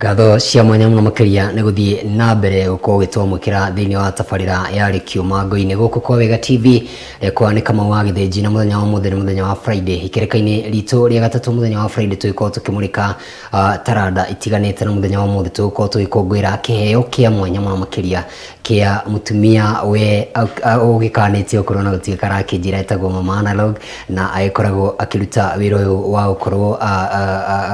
Ngatho cia mwanya mũno makĩria nĩ gũthiĩ na mbere gũkorwo ũgĩtwamũkĩra thĩinĩ wa tabarĩra ya Rĩkiũma Ngũinĩ gũkũ kwa Wega TV. Rĩakwa nĩ Kamau wa Gĩthĩnji na mũthenya wa ũmũthĩ nĩ mũthenya wa Friday. Ikereka-inĩ ritũ rĩa gatatũ mũthenya wa Friday tũgĩkorwo tũkĩmũrĩka taranda itiganĩte na mũthenya wa ũmũthĩ tũgũkorwo tũgĩkũngũĩra kĩheo kĩa mwanya mũno makĩria kĩa mũtumia we ũgĩkanĩtie gũkorwo na gũtuĩka arakĩnjĩra etagwo Mama Analog na agĩkoragwo akĩruta wĩra ũyũ wa gũkorwo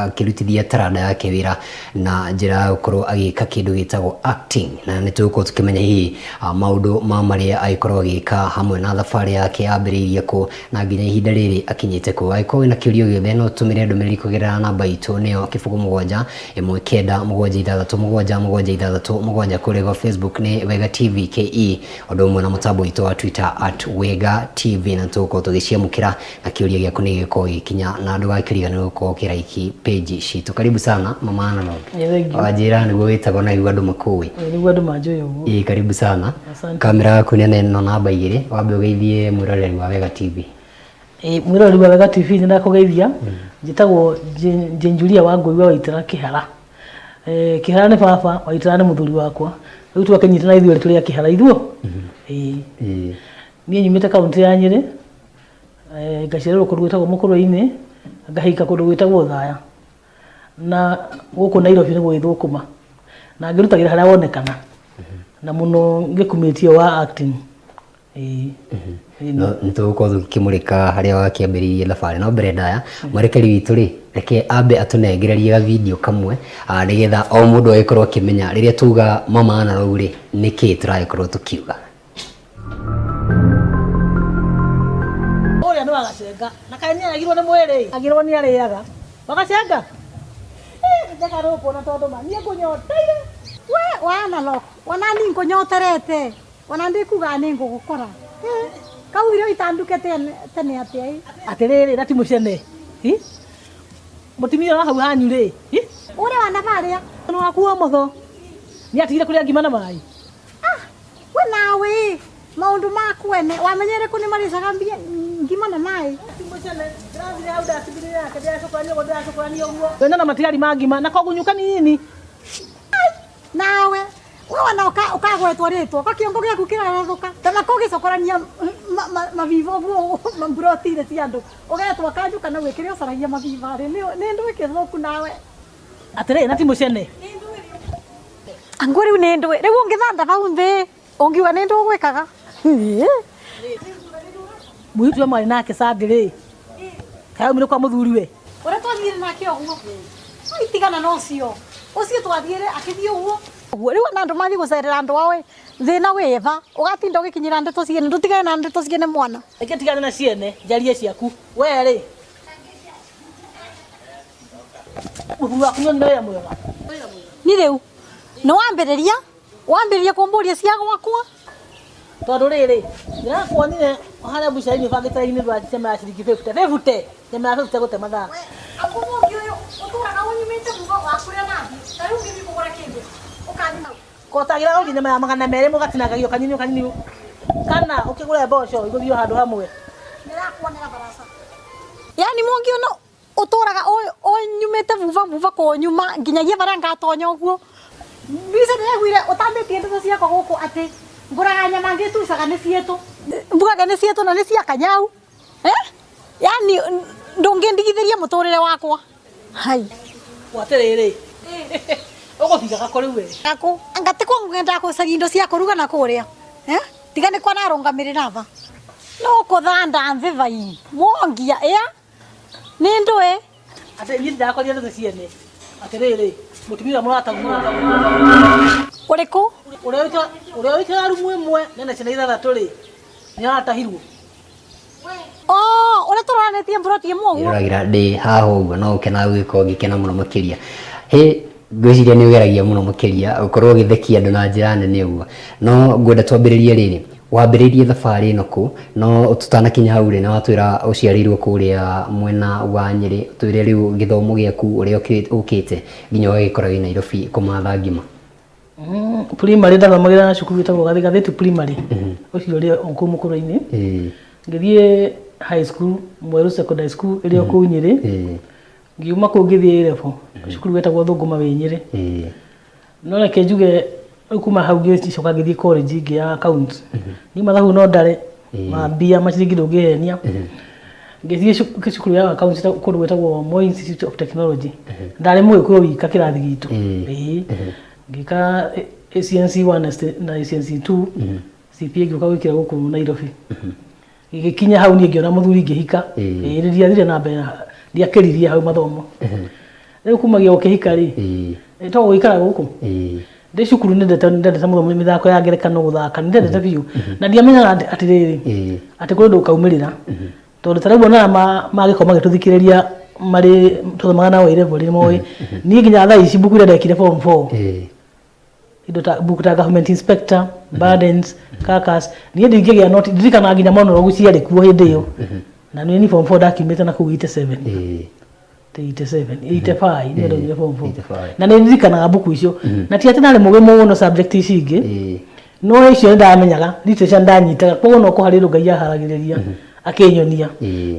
akĩrutithia taranda yake wĩra na njĩra ya gũkorwo agĩka kĩndũ gĩtagwo acting. Na nĩ tũgũkorwo tũkĩmenya hihi maũndũ ma marĩa agĩkorwo agĩka hamwe na thabarĩ yake yambĩrĩirie kũ na nginya ihinda rĩrĩ akinyĩte kũ. Angĩkorwo wĩna kĩũria o gĩothe no ũtũmĩre ndũmĩrĩri kũgerera namba itũ nĩyo 07 1 9 7 6 7 7 6 7 kũrĩa gwa Facebook nĩ Wega TV KE ũndũ ũmwe na mũtambo witũ wa Twitter at Wega TV na tũgũkorwo tũgĩciamũkĩra na kĩũria gĩaku nĩ gĩgũkorwo gĩgĩkinya na ndũgakĩriganĩrwo gũkorwo ũkĩraiki page citũ. Karibu sana Mama Analog. Thank you. Wanjĩra nĩguo wĩtagwo na nĩguo andũ makũĩ. Nĩguo andũ manjũĩ ũguo. Ĩĩ karibu sana. Asante. Kamera yaku nene ĩno namba igĩrĩ wambe ũgeithie mwĩroreri wa Wega TV. Mwĩroreri wa Wega TV nĩ ndakũgeithia. Njĩtagwo Jane Julia Wangũi wa Waitara Kĩhara. Kĩhara nĩ baba, Waitara nĩ mũthuri wakwa. Rĩu twakĩnyitana ithuerĩ tũrĩ a Kĩhara ithuo. Ĩĩ. Niĩ nyumĩte kaũntĩ ya Nyĩrĩ, ngaciarĩrwo kũndũ gwĩtagwo Mũkũrwe-inĩ, ngahika kũndũ gwĩtagwo Othaya. Na gũkũ Nairobi nĩ gwĩthũkũma. Na ngĩrutagĩra harĩa wonekana. Na mũno ngĩkumĩtie wa acting. Ĩĩ. No nĩ tũgũkorwo tũgĩkĩmũrĩka harĩa wakĩambĩrĩirie thabarĩ no mbere ndaya mwerekeri witũ rĩ reke ambe atũnengererie ga video kamwe nĩgetha o mũndũ agĩkorwo akĩmenya rĩrĩa tuga Mama Analog rĩ nĩkĩ tũragĩkorwo tũkiuga. Ũrĩa nĩ wagacenga na kaĩ nĩaragirwo nĩ mwĩrĩ agirwo nĩ arĩaga wagacenga njagarũkwo na tondũ ma niĩ ngũnyoteire. We wa Analog ona niĩ ngũnyoterete Ona ndikuga nĩ ngũgũkora. Kau irio itanduke tene atĩa ĩ. Atĩrĩrĩ na ti mũcene. Mũtumia wa hau hanyu rĩ. Ũrĩa wa nabarĩa. Nĩ waku wa ũmotho. Nĩ atigire kũrĩa ngima na maĩ. Ah, we nawe ĩ, maũndũ maku ene wamenya ĩrĩkũ nĩ marĩcaga mbia ngima na maĩ. Ti mũcene, ndĩrathire hau ndacibinĩ yake ndĩracũkũrania ũguo ndĩracũkũrania ũguo. Wĩna na matigari ma ngima na kogunyũ kanini. Nawe we wona ũkagwetwo rĩtwa ko kĩongo gĩaku kĩrarathũka kana ko ũgĩcokorania maviva ũguo mburoti-inĩ cia andũ ũgetwo kanjũ kana gwĩ kĩrĩa ũcaragia maviva rĩ nĩ ndũĩ kĩthũku nawe. Atĩrĩrĩ na ti mũcene. Angũ rĩu nĩ ndũĩ rĩu ũngĩthanda hau thĩ ũngiuga nĩ ndũĩ ũgwĩkaga. Mũirĩtu ũrĩa mwarĩ nake Sunday rĩ, kaĩ aumire kwa mũthuriwe? Ũrĩa twathiire nake ũguo. Oi tigana na ũcio. Ũcio twathiire akĩthiĩ ũguo. Ũguo rĩu ona andũ mathiĩ gũcerera andũ ao ĩ, thĩna wĩ va? Ũgatinda ũgĩkinyĩra ndeto ciene, ndũtigane na ndeto ciene mwana. Reke ndigane na ciene, njarie ciaku. We rĩ, mũthuri waku nĩ wĩra mwega? Niĩ rĩu nĩ wambĩrĩria, wambĩrĩria kũmbũria cia gwakwa. Tondũ rĩrĩ, ndĩrakuonire harĩa mbuca-inĩ ũbangĩte raini rwa nyama ya ciringi 50, 50, nyama ya 50 gũte mathaa. Abu mũngĩ ũyũ ũtũraga ũnyumĩte buba wa kũrĩa nathiĩ, ta rĩu ngĩthiĩ kũgũra kĩndũ ũkanyuma. Kotagĩra ũngĩ nyama ya 200 mũgatinangagio kanini kanini kana ũkĩgũre mboco igũthiĩ o handũ hamwe. Ndĩrakuonera baraca. Yaani mũngĩ ũyũ Ũtũraga ũnyumĩte vuva vuva kũnyuma nginyagia barĩa ngatonya ũguo. Mbica ndĩraiguire ũtambĩtie ndeto ciakwa gũkũ atĩ ngũraga nyama ngĩtucaga nĩ cietũ. Mbugaga nĩ cietũ na nĩ cia kanyau. Eh? Yaani ndũngĩndigithĩria mũtũrĩre wakwa. Hai. Atĩrĩrĩ, ũgũthiaga kũ rĩu we? Gakũ? Anga ti kwa ngendaga gũcaria indo cia kũruga na kũrĩa. Eh? Tiga nĩ kwa narũngamĩrĩra tha. No kũthanda nthĩ thai. Mwongia, ĩa? Nĩ ndũĩ. Atĩ niĩ ndirakoria ndeto ciene. Atĩrĩrĩ, mũtumia ũrĩa mũrataguo. Ũrĩkũ? Ũrĩa ũikaraga rumu ĩmwe na ena ciana ithathatũ rĩ, nĩ aratahirwo. Oh, ũrĩa tũroranĩtie mburoti ĩmwe ũguo. Ndĩroragĩra ndĩ haha ũguo no ũkenaga gũgĩkorwo ngĩkena mũno makĩria. Hĩ, ngwĩciria nĩ ũgeragia mũno makĩria gũkorwo ũgĩthekia andũ na njĩra nene ũguo. No ngwenda twambĩrĩrie rĩrĩ, wambĩrĩirie thabarĩ ĩno kũ? No tũtanakinya hau rĩ, nĩ watwĩra ũciarĩirwo kũrĩa mwena wa Nyĩrĩ, ũtwĩre rĩu gĩthomo gĩaku ũrĩa ũkĩte nginya ũgagĩkora wĩ Nairobi kũmatha ngima. Primary ndathomagĩra cukuru ĩtagwo Gathĩti Primary, ũcio ũrĩ o kũu Mũkũrwe-inĩ. Ngĩthiĩ high school, Mwerũ Secondary School ĩrĩ o kũu Nyĩrĩ. Ngiuma kũu ngĩthiĩ A level cukuru wetagwo Thũngũma wĩ Nyĩrĩ. No reke njuge rĩu kuma hau ngĩcoka ngĩthiĩ college ĩngĩ ya accounts. Niĩ mathabu no ndare ma mbia maciringi ndũngĩhenia. Ngĩthiĩ cukuru ya accounts kũndũ gwĩtagwo Moi Institute of Technology. Ndarĩ mũgĩkũyũ wika kĩrathi gitũ. Ĩĩ. Ngĩka ACNC 1 na ACNC 2. CPA ngĩũka gwĩkĩra gũkũ Nairobi. Gĩgĩkinya hau niĩ ngĩona mũthuri ngĩhika. Ĩĩ ndiathire na mbere ndiakĩririe hau mathomo. Rĩu kumagia gũkĩhika rĩ, to gũikara gũkũ. Ndĩ cukuru nĩ ndendete mũno mĩthako ya ngerekano gũthaka, nĩ ndendete biũ. Na ndiamenyaga atĩrĩrĩ, atĩ kũrĩ ũndũ ũkaumĩrĩra. Tondũ ta rĩu ona aya magĩkorwo magĩtũthikĩrĩria marĩ tũthomaga nao A level nĩ moĩ, niĩ nginya thaa ici mbuku ĩrĩa ndekire form four, indo ta mbuku ta government inspector, burdens, carcass, niĩ ndingĩgĩa note, ndirikanaga nginya monologue ciarĩ kuo hĩndĩ ĩyo. Na nĩ form four ndakiumĩte na kũu 87. 87, 85 nĩ ndaumire form 4. 85. Na nĩ ndirikanaga mbuku icio. Na ti atĩ ndarĩ mũgĩ mũno subject ici ingĩ. No icio nĩ ndamenyaga, literature nĩ ndanyitaga, koguo no kũharĩ ũndũ Ngai aharagĩrĩria akĩnyonia.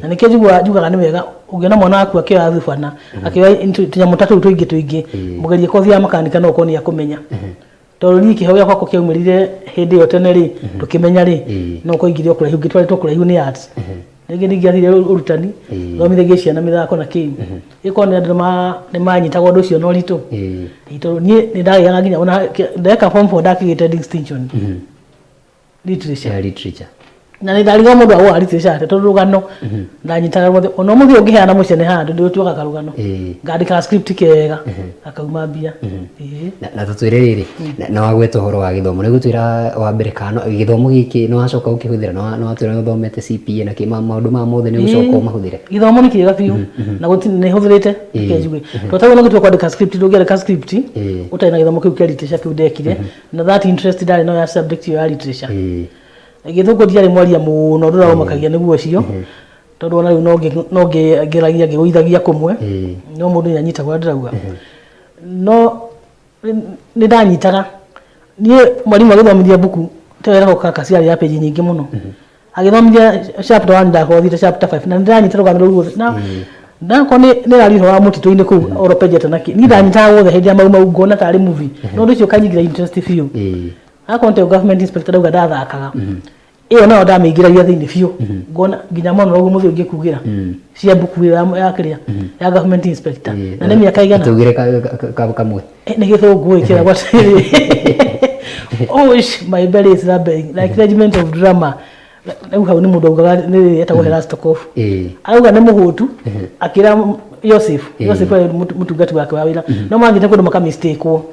Na nĩkĩo njugaga nĩ wega ũngĩona mwana waku akĩoya thubana, akĩoya tũnyamũ ta tũu tũingĩ tũingĩ, mũgerie kothi ya makanika no ũkorwo nĩ akũmenya. Tondũ niĩ kĩheo gĩakwa ko kĩaumĩrire hĩndĩ ĩyo tene rĩ, tũkĩmenya rĩ, no ũkorwo ingĩthiĩ o kũraihu, ngĩtwarĩtwo kũraihu nĩ arts. Rĩngĩ ndingĩathire ũrutani, thomithagie ciana mĩthako na kĩĩ. Ĩkorwo nĩ andũ nĩ manyitaga ũndũ ũcio na ũritũ. Tondũ niĩ nĩ ndagĩaga nginya ona ndeka form 4 ndakĩgĩte distinction. Literature. Ya literature. Na nĩ ndarigwo mũndũ agũaga literature atĩa tondũ rũgano ndanyitaga ruothe. Ona ũmũthĩ ũngĩheana mũcene handũ ndĩũtuaga karũgano. Ngandĩka script kega gakauma mbia. Na tũtwĩre rĩrĩ, na wagweta ũhoro wa gĩthomo, nĩ ũgũtwĩra wa mbere kana gĩthomo gĩkĩ nĩ wacoka gũkĩhũthĩra, nĩ watwĩra nĩ ũthomete CPA na kĩ, maũndũ maya mothe nĩ ũgũcoka ũmahũthĩre? Gĩthomo nĩ kĩega biũ na nĩ hũthĩrĩte, reke njuge. Tondũ ta rĩu ona ũngĩtua kwandĩka script ndũngĩandĩka script ũtarĩ na gĩthomo kĩu kĩa literature kĩu ndekire, na that interest ndarĩ nayo ya subject ĩyo ya literature. Gĩthũngũ ndiarĩ mwaria mũno, ũndũ ũrĩa ũmakagia nĩguo ũcio. Tondũ ona rĩu no ngĩgeragia ngĩgũithagia kũmwe, no mũndũ nĩ anyitagwo ũrĩa ndĩrauga. No nĩ ndanyitaga. Niĩ mwarimũ agĩthomithia mbuku ta ĩyo ĩragwo Carcass yarĩ ya page nyingĩ mũno. Agĩthomithia chapter 1 ndakorwo thiĩte chapter 5 na nĩ ndĩranyita rũgano rũu ruothe. Na ndakorwo nĩ ĩraria ũhoro wa mũtitũ-inĩ kũu oro page na kĩ. Niĩ ndanyitaga wothe hĩndĩ ya Mau Mau ngona tarĩ movie. No ũndũ ũcio ũkanyingĩra interest biũ. Akorwo nĩ ta government inspector ndauga ndathakaga. Ĩyo nayo ndamĩingĩragia thĩinĩ biũ. Ngona nginya monologue mũthĩ ũngĩkugĩra cia mbuku ĩyo ya kĩrĩa ya government inspector. Na nĩ mĩaka ĩigana? Tugire kamwe. Nĩ gĩthũngũ ĩ kĩragwo atĩrĩrĩ. Oh, my belly is rubbing like regiment of drama. Rĩu hau nĩ mũndũ augaga nĩ etagwo Herastokoff. Arauga nĩ mũhũtu akĩra Joseph. Joseph arĩ mũtungati wake wa wĩra. No mathiĩte kũndũ maka mistake wo.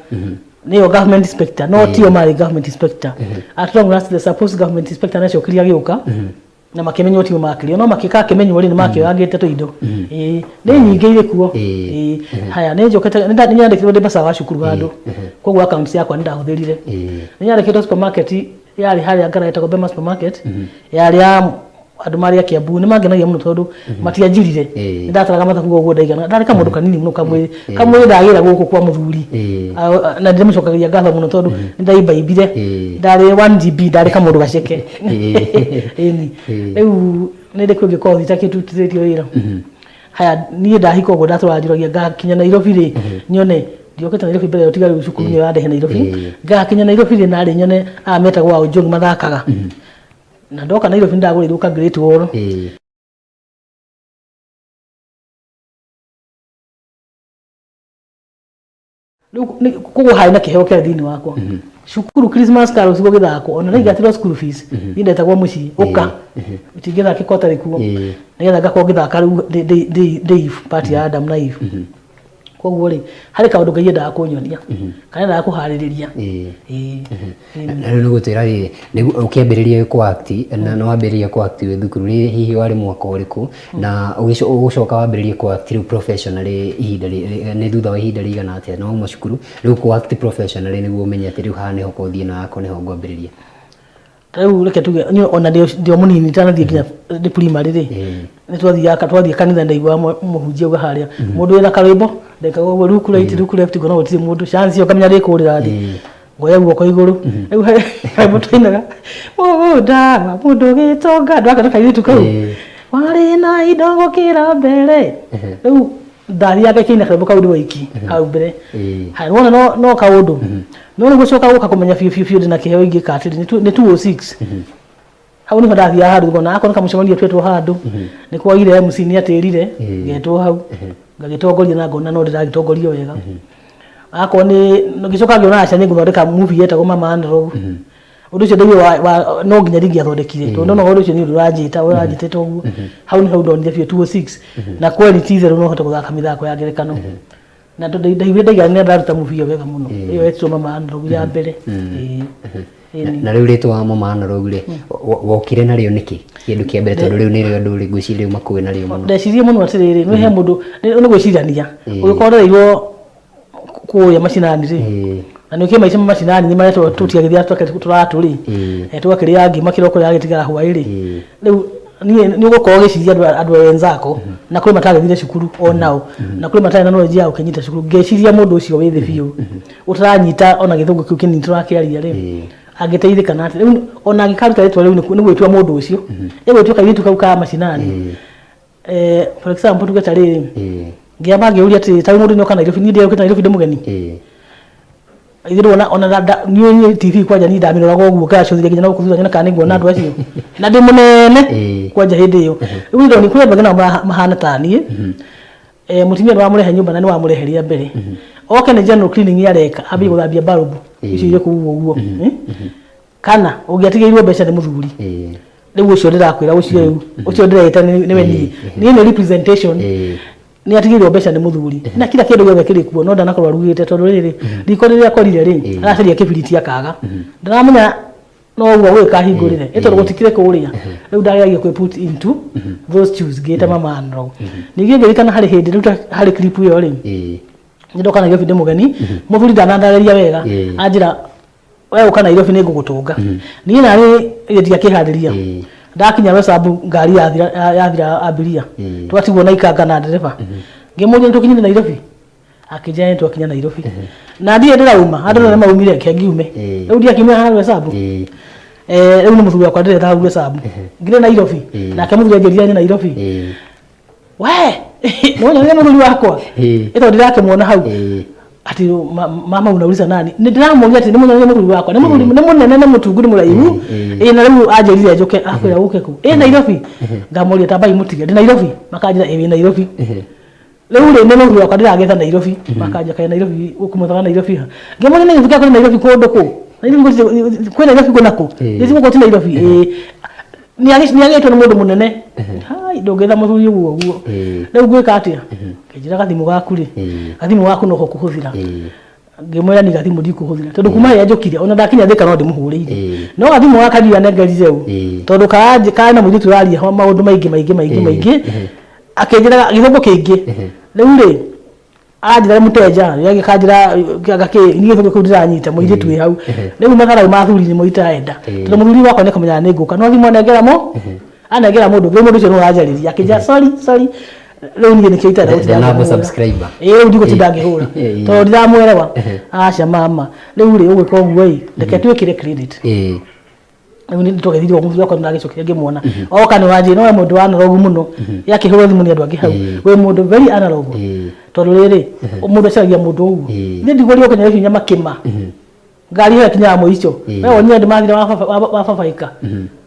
Nĩyo government inspector no tio marĩ government inspector. At long last the supposed government inspector nĩacokire agĩũka na makĩmenywo tio makĩrio no makĩka akĩmenywo rĩ nĩ makĩoyangĩte tũindo. Ĩĩ nĩ nyingĩ irĩ kuo. Ĩĩ haya nĩ njũkĩte nĩ nyandĩkĩtwo ndĩ bursar wa cukuru handũ koguo accounts yakwa nĩ ndahũthĩrire. Nĩ nyandĩkĩtwo supermarket yarĩ harĩa Ngara ĩtagwo Bema supermarket yarĩ ya andũ marĩ a Kiambu nĩ mangenagia mũno tondũ matianjirire. Nĩ ndataraga mathabu ũguo ndaigana ndarĩ kamũndũ kanini mũno kamwĩrĩ kamwĩrĩ ndagĩra gũkũ kwa mũthuri. Na ndĩmũcokagĩria ngatho mũno tondũ nĩ ndaimbaimbire ndarĩ 1 GB ndarĩ kamũndũ gaceke. Ĩni rĩu nĩ ndĩ kwĩ kothi itakĩrutithĩtio wĩra. Haya niĩ ndahika ũguo ndatũraga njũragia ngakinya Nairobi rĩ nyone ndiokĩte Nairobi mbere ĩyo tiga rĩu cukuru nĩyo yandehe Nairobi ngakinya Nairobi rĩ narĩ nyone aya metagwo a Ojwang mathakaga. Na ndoka Nairobi ndagũrĩirwo ka Great Wall. Rĩu koguo harĩ na kĩheo kĩarĩ thĩinĩ wakwa. Cukuru Christmas carols gũgĩthakwo ona ndaingatirwo school fees niĩ ndetagwo mũciĩ ũka ũtingĩthakĩka ũtarĩ kuo nĩgetha ngakorwo ngĩthaka rĩu ndĩ Eve part ya Adam na Eve. Koguo rĩ harĩ kaũndũ Ngai endaga kũnyonia kana endaga kũharĩrĩria. Na rĩu nĩ gũtwĩra rĩrĩ, nĩguo ũkĩambĩrĩria kũ act na nĩ wambĩrĩria kũ act wĩ thukuru rĩ hihi warĩ mwaka ũrĩkũ na ũgĩcoka wambĩrĩrie kũ act rĩu professionally ihinda nĩ thutha wa ihinda rĩigana atĩa na wauma cukuru rĩu kũ act professionally nĩguo ũmenye atĩ rĩu haha nĩho kothi ĩno yakwa nĩho ngwambĩrĩria? Ta rĩu reke tuge niĩ ona ndĩ o mũnini itanathiĩ nginya ndĩ primary rĩ, nĩ twathiaga twathiĩ kanitha ndaiguaga mũhunjia auga harĩa mũndũ wĩna karwĩmbo ndekaga ũguo look right look left ngona gũtirĩ mũndũ chance ĩyo ngamenya ndĩkũrĩra thĩ ngoya guoko igũrũ rĩu he karwĩmbo twainaga mũgũnda wa mũndũ gĩtonga ndwaka na kairĩtu kau warĩ na indo gũkĩra mbere rĩu. Ndathiaga ngĩkĩina karwĩmbo kau ndĩ waiki hau mbere. Ĩĩ. Haya, wona no kaũndũ no nĩ gũcoka gũka kũmenya biũ biũ biũ ndĩna kĩheo ingĩka atĩrĩ nĩ 206. Hau nĩho ndathiaga handũ ngona akorwo nĩ kamũcemanio twetwo handũ nĩ kwagire MC nĩ atĩrire, ngetwo hau ngagĩtongoria na ngona no ndĩragĩtongoria wega. Akorwo nĩ ngĩcoka ngĩona aca nĩ ngũthondeka movie yetagwo Mama Analog. Ũndũ ũcio ndaigua no nginya ndingĩathondekire tondũ ndona ũndũ ũcio nĩ ũndũ ũranjĩta ũranjĩtĩte ũguo. Hau nĩho ndonire biũ 206 na kweli ti itherũ no hote gũthaka mĩthako ya ngerekano na tondũ ndaiguire ndaiga nĩ ndaruta movie ĩyo wega mũno. Ĩyo yetirwo Mama Analog ya mbere. Ĩĩ. Ĩĩ. Na rĩu rĩtwa Mama Analog rĩ, wokire narĩo nĩkĩ kĩndũ kĩa mbere, tondũ rĩu nĩrĩo andũ rĩ ngwĩciria rĩu makũĩ narĩo mũno? Ndecirie mũno atĩrĩrĩ, nĩ he mũndũ nĩ gwĩcirania ũgĩkorwo ũrereirwo kũrĩa macinani rĩ, na nĩ ũkĩĩ maica ma macinani nĩ marĩa tũtiagĩthia tũratũ rĩ, tũgakĩrĩa ngima kĩroko yagĩtigara hwaĩ rĩ. Rĩu niĩ nĩ ũgũkorwo ũgĩciria andũ wenzako na kwĩ matagĩthire cukuru onao na kwĩ matarĩ na knowledge ya gũkĩnyita cukuru. Ngeciria mũndũ ũcio wĩ thĩ biũ ũtaranyita ona gĩthũngũ kĩu kĩnini tũrakĩaria rĩ, angĩteithĩka na atĩa? Rĩu ona angĩkaruta rĩtwa rĩu nĩ gwĩtua mũndũ ũcio, ĩgwĩtua kairĩtu kau ka macinani. For example, tuge ta rĩrĩ, ngĩamba ngĩũria atĩrĩ, ta rĩu mũndũ nĩoka Nairobi, niĩ ndĩokĩte Nairobi ndĩ mũgeni. Ithuĩ ona niĩ TV kwanja niĩ ndamĩroraga ũguo ngacũthĩrĩria nginya na gũkũ thutha nyone kana nĩnguona andũ acio na ndĩ mũnene. Kwanja hĩndĩ ĩyo rĩu ndoni kwĩ andũ angĩ nao mahana ta niĩ. Mũtumia nĩ wamũrehe nyũmba na nĩ wamũreheria mbere oke nĩ general cleaning areka, ambie gũthambia bulb icio irĩ kũu ũguo. Kana ũngĩatigĩirwo mbeca nĩ mũthuri, rĩu ũcio ndĩrakwĩra ũcio, rĩu ũcio ndĩreta nĩwe niĩ nĩ representation. Nĩ atigĩirwo mbeca nĩ mũthuri na kila kĩndũ gĩothe kĩrĩ kuo, no ndanakorwo arugĩte tondũ rĩrĩ riko rĩrĩa akorire rĩ, aracaria kĩbiriti akaga, ndaramenya no ũguo gwĩka ahingũrĩre ĩ tondũ gũtikĩrĩ kũrĩa. Rĩu ndageragia kwĩ put into those shoes ngĩta Mama Analog. Ningĩ ngĩririkana harĩ hĩndĩ rĩu harĩ clip ĩyo rĩ, nĩ ndoka Nairobi ndĩ mũgeni, mũthuri ndanandarĩria wega, anjĩra, "We ũka Nairobi nĩ ngũgũtũnga." Niĩ narĩ ndiakĩharĩria. Ndakinya Roysambu ngari yathira, yathira abiria, twatigwo na ikanga na ndereba. Ngĩmũria, "Nĩ tũkinyire Nairobi?" Akĩnjĩra, "Nĩ twakinya Nairobi." Na ndirĩ ndĩrauma, andũ othe maumire, reke ngiume. Rĩu ndiakiumire haha Roysambu. Rĩu nĩ mũthuri wakwa ndĩretha hau Roysambu ngire Nairobi. Nake mũthuri anjĩrire nĩ Nairobi. We no nĩ mũthuri wakwa ĩtondũ ndirakĩmuona hau. Ati mama, unauliza nani? Nĩ ndĩramũria atĩ nĩ mũnene mũthuri wakwa, nĩ mũthuri, nĩ mũnene, nĩ mũtungu, nĩ mũraihu. Ĩ na rĩu anjĩrire njũke, akwĩra ũke kũ ĩ Nairobi. Ngamũria, "Tambai mũtige, ndĩ Nairobi?" Makanjĩra, "Ĩ, wĩ Nairobi." Rĩu rĩ, nĩ mũthuri wakwa ndĩragetha Nairobi. Makanjĩra, "Kaĩ Nairobi ũkũmwethaga Nairobi ha?" Ngĩmũria, "Nĩ gĩthika kwĩ Nairobi kũndũ kũ Nairobi kwĩ Nairobi kũna kũ gĩcigo gũkũ ti Nairobi?" Ĩ nĩ agĩtwo nĩ mũndũ mũnene. Hai, ndũngĩetha mũthuri ũguo ũguo. Rĩu ngwĩka atĩa? Ngĩnjĩra, "Gathimũ gaku rĩ, gathimũ gaku noho kũhũthĩra." Ngĩmwĩra, "Ni gathimũ ndikũhũthĩra tondũ kuma rĩrĩa njũkire ona ndakinya Thĩka no ndĩmũhũrĩire, no gathimũ gaka ndianengerire rĩu tondũ karĩ na mũirĩtu ũraria ho maũndũ maingĩ maingĩ maingĩ maingĩ." Akĩnjĩra gĩthũngũ kĩingĩ. Rĩu rĩ, anjĩra mũtenja kanjĩra gakĩ niĩ gĩthũngũ kĩu ndĩranyita mũirĩtu wĩ hau. Rĩu matharau ma athuri nĩmo itarenda tondũ mũthuri wakwa nĩ akamenyaga nĩ ngũka, no thimũ anengera mo anengera mũndũ ũngĩ, mũndũ ũcio nĩwe ũranjarĩria akĩnjĩra, "Sorry, sorry." Rĩu niĩ nĩkĩo itarenda The gũtinda number ngĩmũhũra. Subscriber. Ĩĩ, rĩu ndigũtinda ngĩhũra tondũ ndiramwelewa. Aca mama, rĩu rĩ, ũgwĩka ũguo ĩ, reke twĩkĩre credit. Rĩu nĩ twageithirio mũthuri wakwa, nĩndagĩcokire ngĩmuona oka nĩ wanjĩra, "No we mũndũ wa analog mũno." Yakĩhũrwo thimũ nĩ andũ angĩ hau, "Wĩ mũndũ very analog." Tondũ rĩrĩ, mũndũ acaragia mũndũ ũguo. Niĩ ndigũria ũkenya icio nyama kĩma ngari ĩyo ĩkinyaga mũico. We wonire andũ mathira wa babaika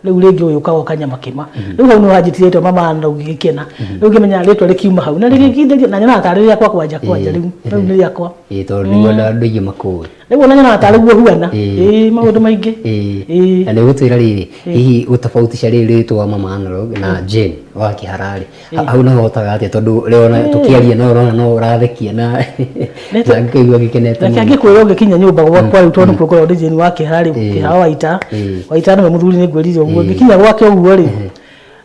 rĩu rĩngĩ ũyũ ũkagoka nyama kĩma. Rĩu hau nĩ wanjĩtire rĩtwa Mama Analog, ngĩgĩkena. Rĩu ngĩmenya rĩtwa rĩkiuma hau na rĩgĩkindĩria na nyonaga tarĩ rĩakwa kwanja kwanja. Rĩu nĩ rĩakwa. Ĩĩ, tondũ nĩguo andũ aingĩ makũĩ. Rĩu ona nyonaga tarĩ guo huana. Ĩĩ, maũndũ maingĩ. Na nĩ ũgũtwĩra rĩrĩ, hihi gũtofautisha rĩrĩ rĩtwa Mama Analog na Jane wa Kĩhara rĩ, hau no hotaga atĩa? Tondũ rĩu ona tũkĩaria no ũrona no ũrathekia na ngĩkaigua gĩkenete Reke mũno. Ngĩkwĩra ũngĩkinya nyũmba gwakwa rĩu, tondũ nĩkuo ngoragwo ndĩ Jane wa Kĩhara rĩu. Kĩhara Waita. Waita nĩwe mũthuri, nĩ ngwĩrire ũguo. Ngĩkinya gwake ũguo rĩ,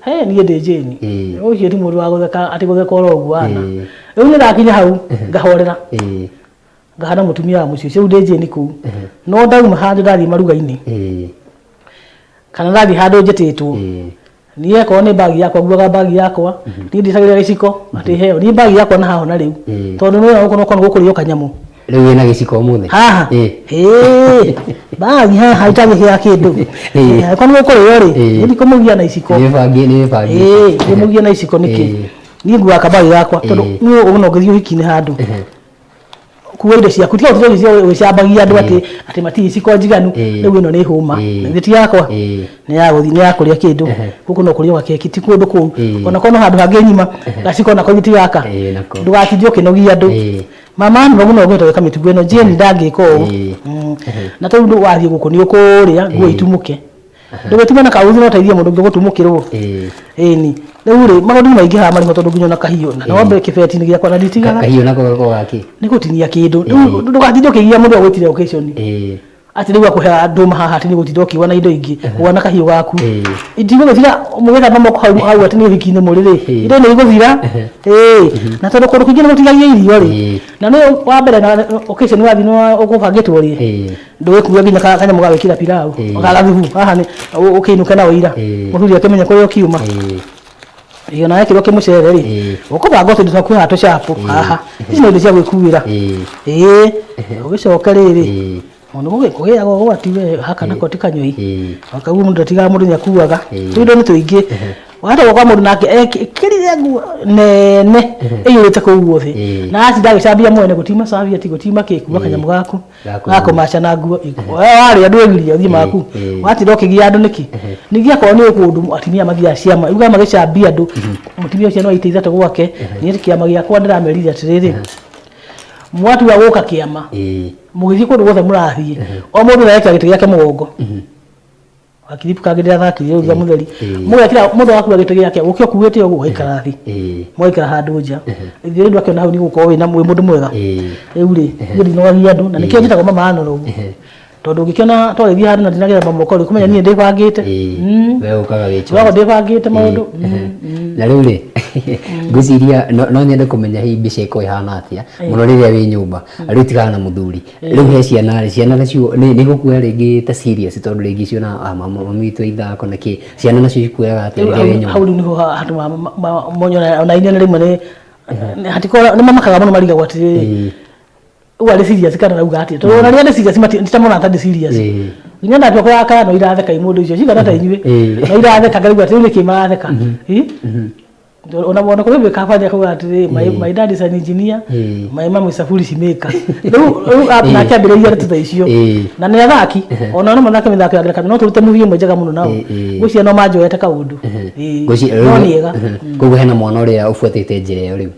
he niĩ ndĩ Jane, ũcio ti mũndũ wa gũtheka atĩ gũtheka oro ũguo ana. Rĩu nĩ ndakinya hau ngahorera, ngahana mũtumia wa mũciĩ ũcio. Rĩu ndĩ Jane kũu, no ndauma handũ ndathiĩ maruga-inĩ kana ndathiĩ handũ njĩtĩtwo, niĩ akorwo nĩ bagi yakwa nguaga bagi yakwa. Niĩ ndĩcagĩra gĩciko atĩ heo niĩ bagi yakwa na haho na rĩu tondũ nĩ gũkũ no gũkũrĩo kanyamũ. Rĩu wĩna gĩciko ũmũthĩ? Haha. Ĩĩ, bagi haha itagĩkĩra kĩndũ. Akorwo nĩ gũkũrĩo rĩ, niĩ ndikũmũgia na iciko. Nĩ bangĩ nĩ bangĩ. Ĩĩ, ndĩmũgie na iciko nĩkĩ? Niĩ nguaga kabagi gakwa tondũ niĩ ona ũngĩthiĩ ũhiki-inĩ handũ, kua indo ciaku, tiga gũtinda ũgĩcambagia andũ atĩ matirĩ iciko njiganu. Rĩu ĩno nĩ hũma. Githĩ ti yakwa? Nĩ ya gũthiĩ, nĩ ya kũrĩa kĩndũ. Gũkũ no kũrĩo gakeki, ti kũndũ kũu. Ona korwo no handũ hangĩ nyima gaciko nako githĩ ti gaka? Nako. Ndũgatinde ũkĩnogia andũ. Mama nĩ mũno ũngĩhota gwĩka mĩtugo ĩno. Jane ndangĩka ũũ. Na tondũ wathiĩ gũkũ nĩ ũkũrĩa nguo itumũke, ndũgĩtume na kauthi, no teithie mũndũ ũngĩ gũtumũkĩrwo. Ĩni rĩu rĩ, maũndũ nĩ maingĩ haha marĩho, tondũ nginya ona kahiũ na no kĩbeti-inĩ gĩakwa na nditigaga. Kahiũ nako gakoragwo gakĩ? Nĩ gũtinia kĩndũ. Rĩu ndũgatinde ũkĩgia mũndũ agwĩtire occasion atĩ rĩu akũhe ndũma haha, atĩ nĩ gũtinda ũkiuga na indo ingĩ, uga na kahiũ gaku. Itigũgĩthira mũgĩthamba moko hau hau atĩ nĩ ũhiki-inĩ mũrĩ rĩ, indo nĩ igũthira. Ĩĩ, na tondũ kũndũ kũingĩ nĩ gũtigagia irio rĩ, na nĩ wa mbere na occasion wathiĩ nĩ ũkũbangĩtwo rĩ, ndũgĩkua nginya kanyamũ ga gwĩkĩra pilau ga gathubu haha nĩ ũkĩinũke na ũira, mũthuri akĩmenye kũrĩa ũkiuma. Ĩĩ, ona wekĩrwo kĩmũcere rĩ, ũkũbanga tũindo twaku haha tũcabu haha, ici nĩ indo cia gwĩkuĩra. Ĩĩ, ũgĩcoke rĩrĩ, ona kũgĩaga ũgwati we, haka nako ti kanyũi. Kau mũndũ ndatigaga, mũndũ nĩakuaga. Tũindo nĩ tũingĩ. Watwarwo kwa mũndũ nake ekĩrire nguo nene ĩiyũrĩte kũu guothe, na atinda agĩcambia mwene, gũtiuma serviette, gũtiuma kĩ, kua kanyamũ gaku gakũmaca na nguo warĩa, ndwĩgiria ũthiĩ maku. Watinda ũkĩgia andũ nĩkĩ? Ningĩ akorwo nĩ kũndũ atumia mathiaga ciama, ugaga magĩcambia andũ, mũtumia ũcio no aite ithatũ gwake. Niĩ kĩama gĩakwa ndĩramerire atĩrĩrĩ, mwatua gũka kĩama, mũgĩthiĩ kũndũ guothe mũrathiĩ, o mũndũ nĩarekĩra gĩtĩ gĩake mũgongo. Gakiribu kangĩ ndĩrathakire rĩu thutha mũtheri, mũgekĩra, mũndũ agakua gĩtĩ gĩake, ũke ũkuĩte ũguo ũgaikara thĩ, mũgaikara handũ nja. Ithuĩ rĩu ndwakĩona hau nĩ gũkorwo wĩna wĩ mũndũ mwega. Rĩu rĩ, niĩ ndinogagia andũ, na nĩkĩo njĩtagwo mama Anoro ũguo, tondũ ũngĩkĩona twagĩthiĩ handũ na ndinagĩthamba moko rĩ, kũmenya niĩ ndĩbangĩte. We ũkaga wĩ Ngoragwo ndĩbangĩte maũndũ. Na rĩu rĩ, ngwĩciria no nyende kũmenya hihi mbica ĩkoragwo ĩhana atĩa mũno rĩrĩa wĩ nyũmba rĩu tigana na mũthuri, rĩu he ciana rĩ, ciana nacio nĩ igũkuoya rĩngĩ ta serious, tondũ rĩngĩ ciona, ah, mami witũ ithako na kĩ, ciana nacio ikuoyaga atĩa rĩrĩa wĩ nyũmba? Hau rĩu nĩho handũ monyona ona inyuĩ rĩmwe nĩ hatikorwo nĩ mamakaga mũno, marigagwo atĩrĩrĩ, ũguo arĩ serious kana arauga atĩa? Tondũ ona rĩrĩa ndĩ serious nditamona ta ndĩ serious. Nginya ndatua kũrakara no iratheka imũndũ icio cigana ta inyuĩ, no iratheka, ngarigwo atĩ rĩu nĩkĩ maratheka. Ona ona kũrĩ gwĩka bani akauga atĩrĩ, my dad is an engineer, my mom is a foolish maker. Rĩu nake ambĩrĩria ndeto ta icio. Na nĩ athaki ona no mathake mĩthako ya ngerekano, no tũrute movie ĩmwe njega mũno nao. Ngwĩciria no manjoete kaũndũ. No nĩ ega. Koguo hena mwana ũrĩa ũbuatĩte njĩra ĩyo rĩu?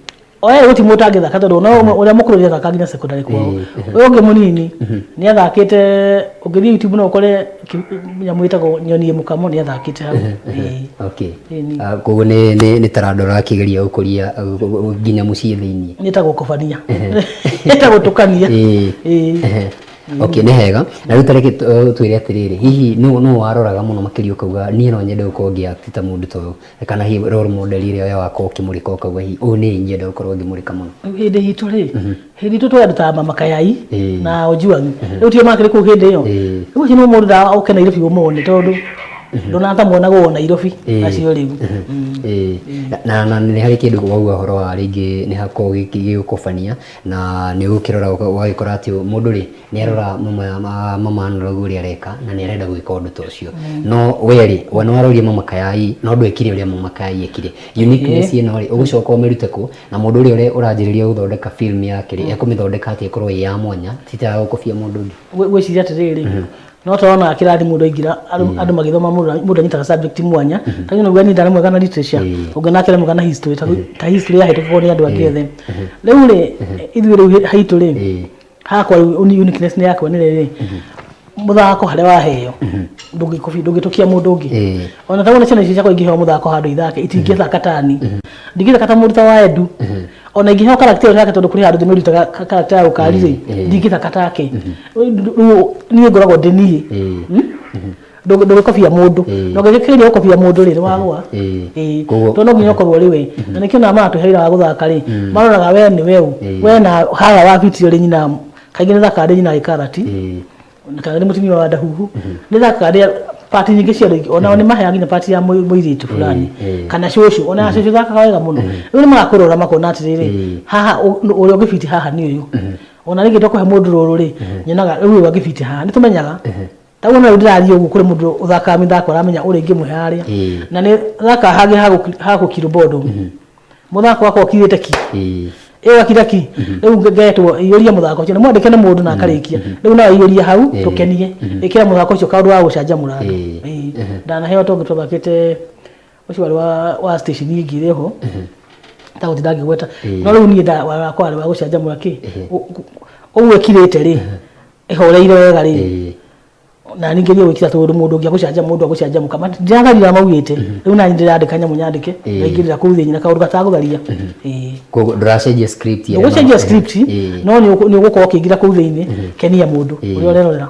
Oe gũtirĩ mũndũ ũtangĩthaka, tondũ ona ũrĩa mũkũrũ nĩ athakaga nginya secondary kwao. Ũyũ ũngĩ mũnini nĩ athakĩte, ũngĩthiĩ YouTube no ũkore nyamũ ĩtagwo Nyoni Mũkamo, nĩ athakĩte hau. Okay. Koguo nĩ taranda ũrakĩgeria gũkũria nginya mũciĩ thĩiniĩ. Nĩ ĩtagwo kũbania, ĩtagwo tũkania. Okay, nĩ hega. Na rĩu ta reke twĩre atĩrĩrĩ, hihi nũ waroraga mũno makĩria ũkauga niĩ no nyende gũkorwo ngĩ act ta mũndũ ta ũyũ, kana hihi role model ĩrĩa we wakorwo ũkĩmũrĩka ũkauga hihi ũyũ nĩ ingĩenda gũkorwo ngĩmũrĩka mũno? Rĩu hĩndĩ itũ rĩ, hĩndĩ itũ twĩ andũ ta Mama Kayai na Ojwang. Rĩu tio makĩrĩ kũu hĩndĩ ĩyo. Rĩu ũcio nĩ mũndũ ũke Nairobi ũmone, tondũ ndũnata muonagwo Nairobi acio rĩu. Na nĩ harĩ kĩndũ wauga ũhoro wa rĩngĩ nĩ hakoragwo gĩgũkobania, na nĩ ũgũkĩrora ũgagĩkora atĩ mũndũ rĩ nĩ arora mama Anorogu ũrĩa areka na nĩ arenda gwĩka ũndũ ta ũcio, no we rĩ, we nĩ warorie Mama Kayai no ndwekire ũrĩa Mama Kayai ekire. Uniqueness ĩno rĩ, ũgũcoka ũmĩrute kũ? Na mũndũ ũrĩa ũranjĩrĩria gũthondeka film yake rĩ, ekũmĩthondeka atĩa ĩkorwo ĩ ya mwanya, ti ta ya gũkobia mũndũ ũngĩ? Ngwĩciria atĩrĩrĩ, no tũrona kĩrathi mũndũ aingĩra, andũ magĩthoma, mũndũ anyitaga subject mwanya. Ta niĩ nauga niĩ ndarĩ mwega na literature, ũngĩ nake arĩ mwega na history, ta history yahĩtũkagwo nĩ andũ angĩ othe. Rĩu rĩ, ithuĩ rĩu haitũ rĩ, hakwa rĩu uniqueness nĩ yakwa nĩ rĩrĩ, mũthako harĩa waheo ndũngĩtũkia mũndũ ũngĩ. Ona ta wona ciana ici ciakwa ingĩheo mũthako handũ ithake, itingĩthaka tani, ndingĩthaka ta mũndũ ta wa Edu. Ona ingĩheo character ĩyo yake, tondũ kũrĩ handũ ndĩmĩrutaga character ya ũkari rĩ, ndingĩthaka take. Rĩu niĩ ngoragwo ndĩ niĩ. Ndũgĩkobia mũndũ, na ũngĩgĩkĩria gũkobia mũndũ rĩ, nĩwagũa. Tondũ no nginya ũkorwo ũrĩ we, na nĩkĩo ona maratũhe wĩra wa gũthaka rĩ, maroraga we nĩ we ũ, we na haha wa video rĩ, nyina kaingĩ nĩ thakaga ndĩ nyina gĩkarati, kana nĩ mũtumia wa ndahuhu, nĩ thakaga ndĩ part nyingĩ cia andũ, onao nĩ maheaga nginya part ya mũirĩtu fulani kana cũcũ, ona cũcũ thakaga wega mũno. Rĩu nĩ magakũrora makona atĩrĩrĩ, haha ũrĩa ũngĩbiti haha nĩ ũyũ. Ona rĩngĩ ndokũhe mũndũ rũrũ rĩ, nyonaga rĩu ũyũ angĩbiti haha, nĩ tũmenyaga. Ta ũguo rĩu ndĩraria ũguo, kũrĩ mũndũ ũthakaga mĩthako aramenya ũrĩa ingĩmũhe harĩa. Na nĩ thakaga hangĩ ha gũkirwo bondo. Mũthako wakwa ũkirĩte ki. Ĩyo gakira ki. Rĩu ngetwo iyũria mũthako ũcio, nĩ mwandĩke nĩ mũndũ na akarĩkia. Rĩu nawe iyũria hau tũkenie. Ĩkĩra mũthako ũcio kaũndũ ga gũcanjamũra andũ. Ĩĩ. Ndanaheo tondũ twathakĩte ũcio warĩ wa station ĩngĩ ĩrĩ ho. Tagũtinda ngĩgweta. No rĩu niĩ wakwa warĩ wa gũcanjamũra kĩ. Ũguo ĩkirĩte rĩ, ĩhoreire wega rĩ. Na ningĩ nĩ gwĩkĩra tondũ mũndũ ũngĩ agũcanja mũndũ agũcanjamũka ndiratharira maugĩte rĩu nani ndĩrandĩka nyamũ nyandĩke ngaingĩrĩra kũu thĩinĩ na kaũndũ gatagũtharia. Ĩĩ. Koguo ndũracenjia script ĩrĩa Ndũgũcenjia script, no nĩ ũgũkorwo ũkĩingĩra kũu thĩinĩ kenia mũndũ ũrĩa ũrerorera.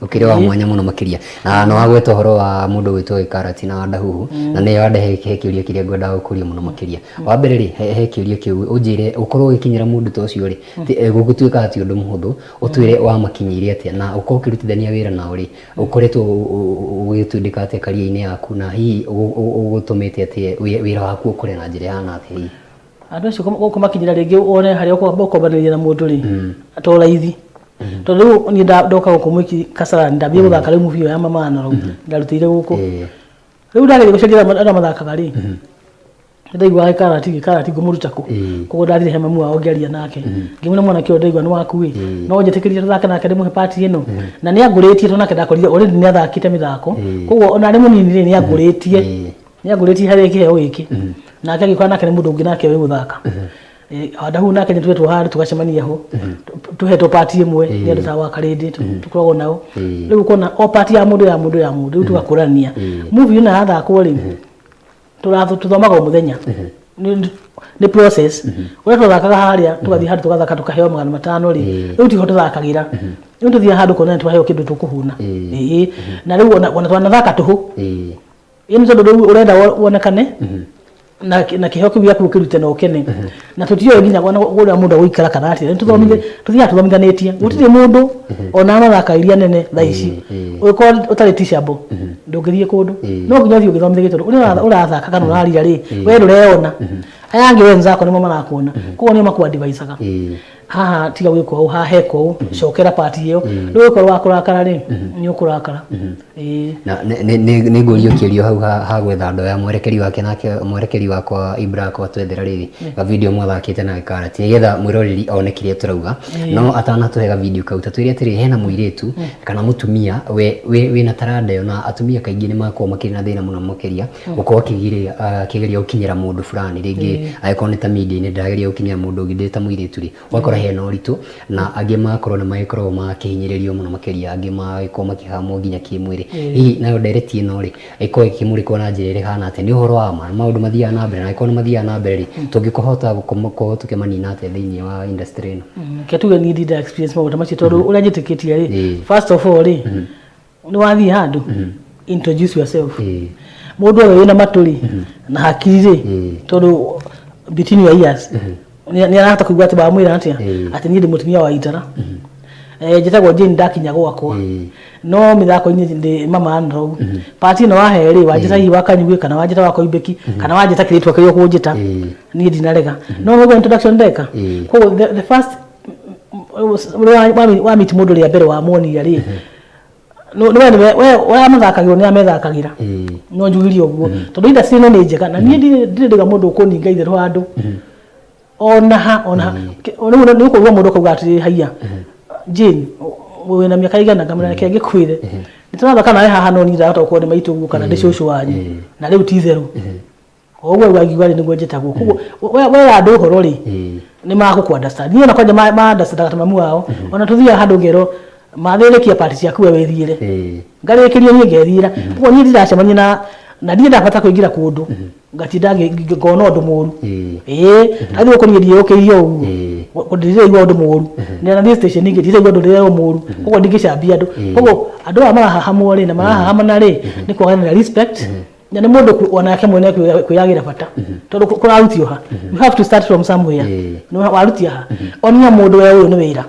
Ũkĩrĩ wa mwanya mũno makĩria. Na nĩ wagweta ũhoro wa mũndũ ũgwĩtwo Gĩkarati na Wandahuhu, na nĩyo wandehe he kĩũria kĩrĩa ngwendaga gũkũria mũno makĩria. Wa mbere rĩ, he kĩũria kĩu ũnjĩre, ũkorwo ũgĩkinyĩra mũndũ ta ũcio rĩ, gũtuĩkaga ti ũndũ mũhũthũ, ũtwĩre wamakinyĩire atĩa, na ũkorwo ũkĩrutithania wĩra nao rĩ, ũkoretwo ũgĩtindĩka atĩa career-inĩ yaku, na hihi ũgũtũmĩte atĩa wĩra waku ũkũre na njĩra ĩhana atĩa hihi? Andũ acio ũkũmakinyĩra rĩngĩ wone harĩa ũkwamba ũkombanĩria na mũndũ rĩ, to raithi. Tondũ rĩu niĩ ndoka gũkũ Mwiki Kasarani, ndambia gũthaka rĩu movie ĩyo ya Mama Analog, ndarutĩire gũkũ. Rĩu ndageria gũcaria arĩa mathakaga rĩ, ndaiguaga gĩkarati gĩkarati ngũmũruta kũ. Koguo ndathire he mamu wao ngĩaria nake, ngĩmwĩra mwanake ũyũ ndaigua nĩ waku ĩ, no njĩtĩkĩrie tũthake nake ndĩmũhe part ĩno. Na nĩ angũrĩtie tondũ nake ndakorire already nĩ athakĩte mĩthako, koguo ona arĩ mũnini rĩ, nĩ angũrĩtie, nĩ angũrĩtie harĩ kĩheo gĩkĩ. Nake agĩũka nake nĩ mũndũ ũngĩ nake ũĩ gũthaka. Wandahu nake nĩ twetwo handũ tũgacemania ho, tũhetwo part ĩmwe nĩ andũ ta Wakarĩndĩ tũkoragwo nao. Rĩu ũkona o part ya mũndũ ya mũndũ ya mũndũ, rĩu tũgakũrania. Movie ĩno yathakwo rĩ, tũthomaga o mũthenya. Nĩ process. Ũrĩa twathakaga harĩa, tũgathiĩ handũ tũgathaka tũkaheo 500 rĩ, rĩu tiho tũthakagĩra. Rĩu tũthiaga handũ ũkona nĩ twaheo kĩndũ tũkũhũna. Ĩĩ. Na rĩu ona twanathaka tũhũ. Ĩĩ nĩ tondũ rĩu ũrenda wonekane na kĩheo kĩu gĩaku ũkĩrute na ũkene. Na tũtiũĩ nginya ũrĩa mũndũ egũikara kana atĩa. Nĩ tũthiaga tũthomithanĩtie. Gũtirĩ mũndũ ona mathaka iria nene thaa ici ũngĩkorwo ũtarĩ teachable ndũngĩthiĩ kũndũ. No nginya ũthiĩ ũgĩthomithagio tondũ ũrĩa ũrathaka kana ũraria rĩ, we ndũreyona. Aya angĩ wenzako nĩmo marakuona. Koguo nĩo makũ advise aga. Haha tiga gwĩka ũũ, haha heka ũũ, cokera part ĩyo. Rĩu ũngĩkorwo wa kũrakara rĩ, nĩ ũkũrakara. Ĩĩ. Na nĩ ngũrio kĩũrio hau ha gwetha andũ aya, mwerekeri wake nake mwerekeri wakwa Ibra atwethera rĩrĩ ga video mwathakĩte na Gĩkarati nĩgetha mwĩroreri one kĩrĩa tũrauga. No atanatũhe ga video kau, ta twĩre atĩrĩrĩ, hena mũirĩtu kana mũtumia we wĩna taranda ĩyo, na atumia kaingĩ nĩ makoragwo makĩrĩ na thĩna mũno makĩria gũkorwo akĩgeria gũkinyĩra mũndũ fulani, rĩngĩ angĩkorwo nĩ ta media-inĩ ndĩrageria gũkinyĩra mũndũ ũngĩ ndĩ ta mũirĩtu rĩ, ũgakora hena ũritũ, na angĩ magakorwo nĩ magĩkoragwo makĩhinyĩrĩrio mũno makĩria, angĩ magagĩkorwo makĩhamwo nginya kĩmwĩrĩ. Hihi nayo ndereti ĩno rĩ, ĩkoragwo ĩkĩmũrĩkwo na njĩra ĩhana atĩa? Nĩ ũhoro wa ma? Nĩ maũndũ mathiaga na mbere? Na angĩkorwo nĩ mathiaga na mbere rĩ, tũngĩkĩhota gũkorwo tũkĩmanina atĩa thĩinĩ wa industry ĩno? Reke tuge niĩ ndirĩ nda experience maũndũ ta macio tondũ ũrĩa njĩtĩkĩtie rĩ, first of all rĩ, nĩ wathiĩ handũ, introduce yourself. Mũndũ wothe wĩna matũ rĩ na hakiri rĩ, tondũ between your ears nĩ arahota kũigua atĩ wamwĩra atĩa, atĩ niĩ ndĩ mũtumia wa itara, njĩtagwo Jane ndakinya gwakwa, no mĩthako-inĩ ndĩ mama Analog. Part ĩno wahe rĩ, wanjĩta hihi wa Kanyuĩ kana wanjĩta wa Koimbĩki kana wanjĩta kĩrĩtwa kĩrĩa ũkũnjĩta, niĩ ndinarega. No nĩguo introduction ndeka. Koguo the first ũrĩa wa meet mũndũ rĩa mbere wamuonia rĩ, we amathakagĩrwo nĩ amethakagĩra. No njugirie ũguo tondũ industry ĩno nĩ njega na niĩ ndirĩ ndaiga mũndũ ũkũninga itherũ handũ ona ha ona ha. Rĩu nĩ ũkũigua mũndũ akauga atĩrĩ, haiya Jane, wĩna mĩaka igana? Ngamwĩra reke ngĩkwĩre, nĩ tũrathaka nawe haha, no niĩ ndahota gũkorwo nĩ maitũ ũguo kana ndĩ cũcũ wanyu, na rĩu ti itherũ o ũguo rĩu angiuga rĩ nĩguo njĩtagwo. Koguo wera andũ ũhoro rĩ, nĩ magũkũ understand. Niĩ ona kwanja ma understand ta mamu wao, ona tũthiaga handũ ngerwo mathĩrĩkia part ciaku we wĩthiĩre, ngarĩkĩria niĩ ngethiĩra. Koguo niĩ ndiracemania na ndirĩ ndabata kũingĩra kũndũ ngatinda ngona ũndũ mũru. Ĩĩ, athiĩ gũkũ niĩ ndiĩũkĩirie ũguo, ndirĩigua ũndũ mũru, na thiĩ station ingĩ ndirĩigua ũndũ ndĩrerwo mũru, koguo ndingĩcambia andũ. Koguo andũ aya marahahamwo rĩ na marahahamana rĩ, nĩ kwaganĩra respect, na nĩ mũndũ onake mwene kwĩyagĩra bata tondũ kũrarutio ha, you have to start from somewhere. Nĩ warutia ha, onia mũndũ we ũyũ nĩ wĩra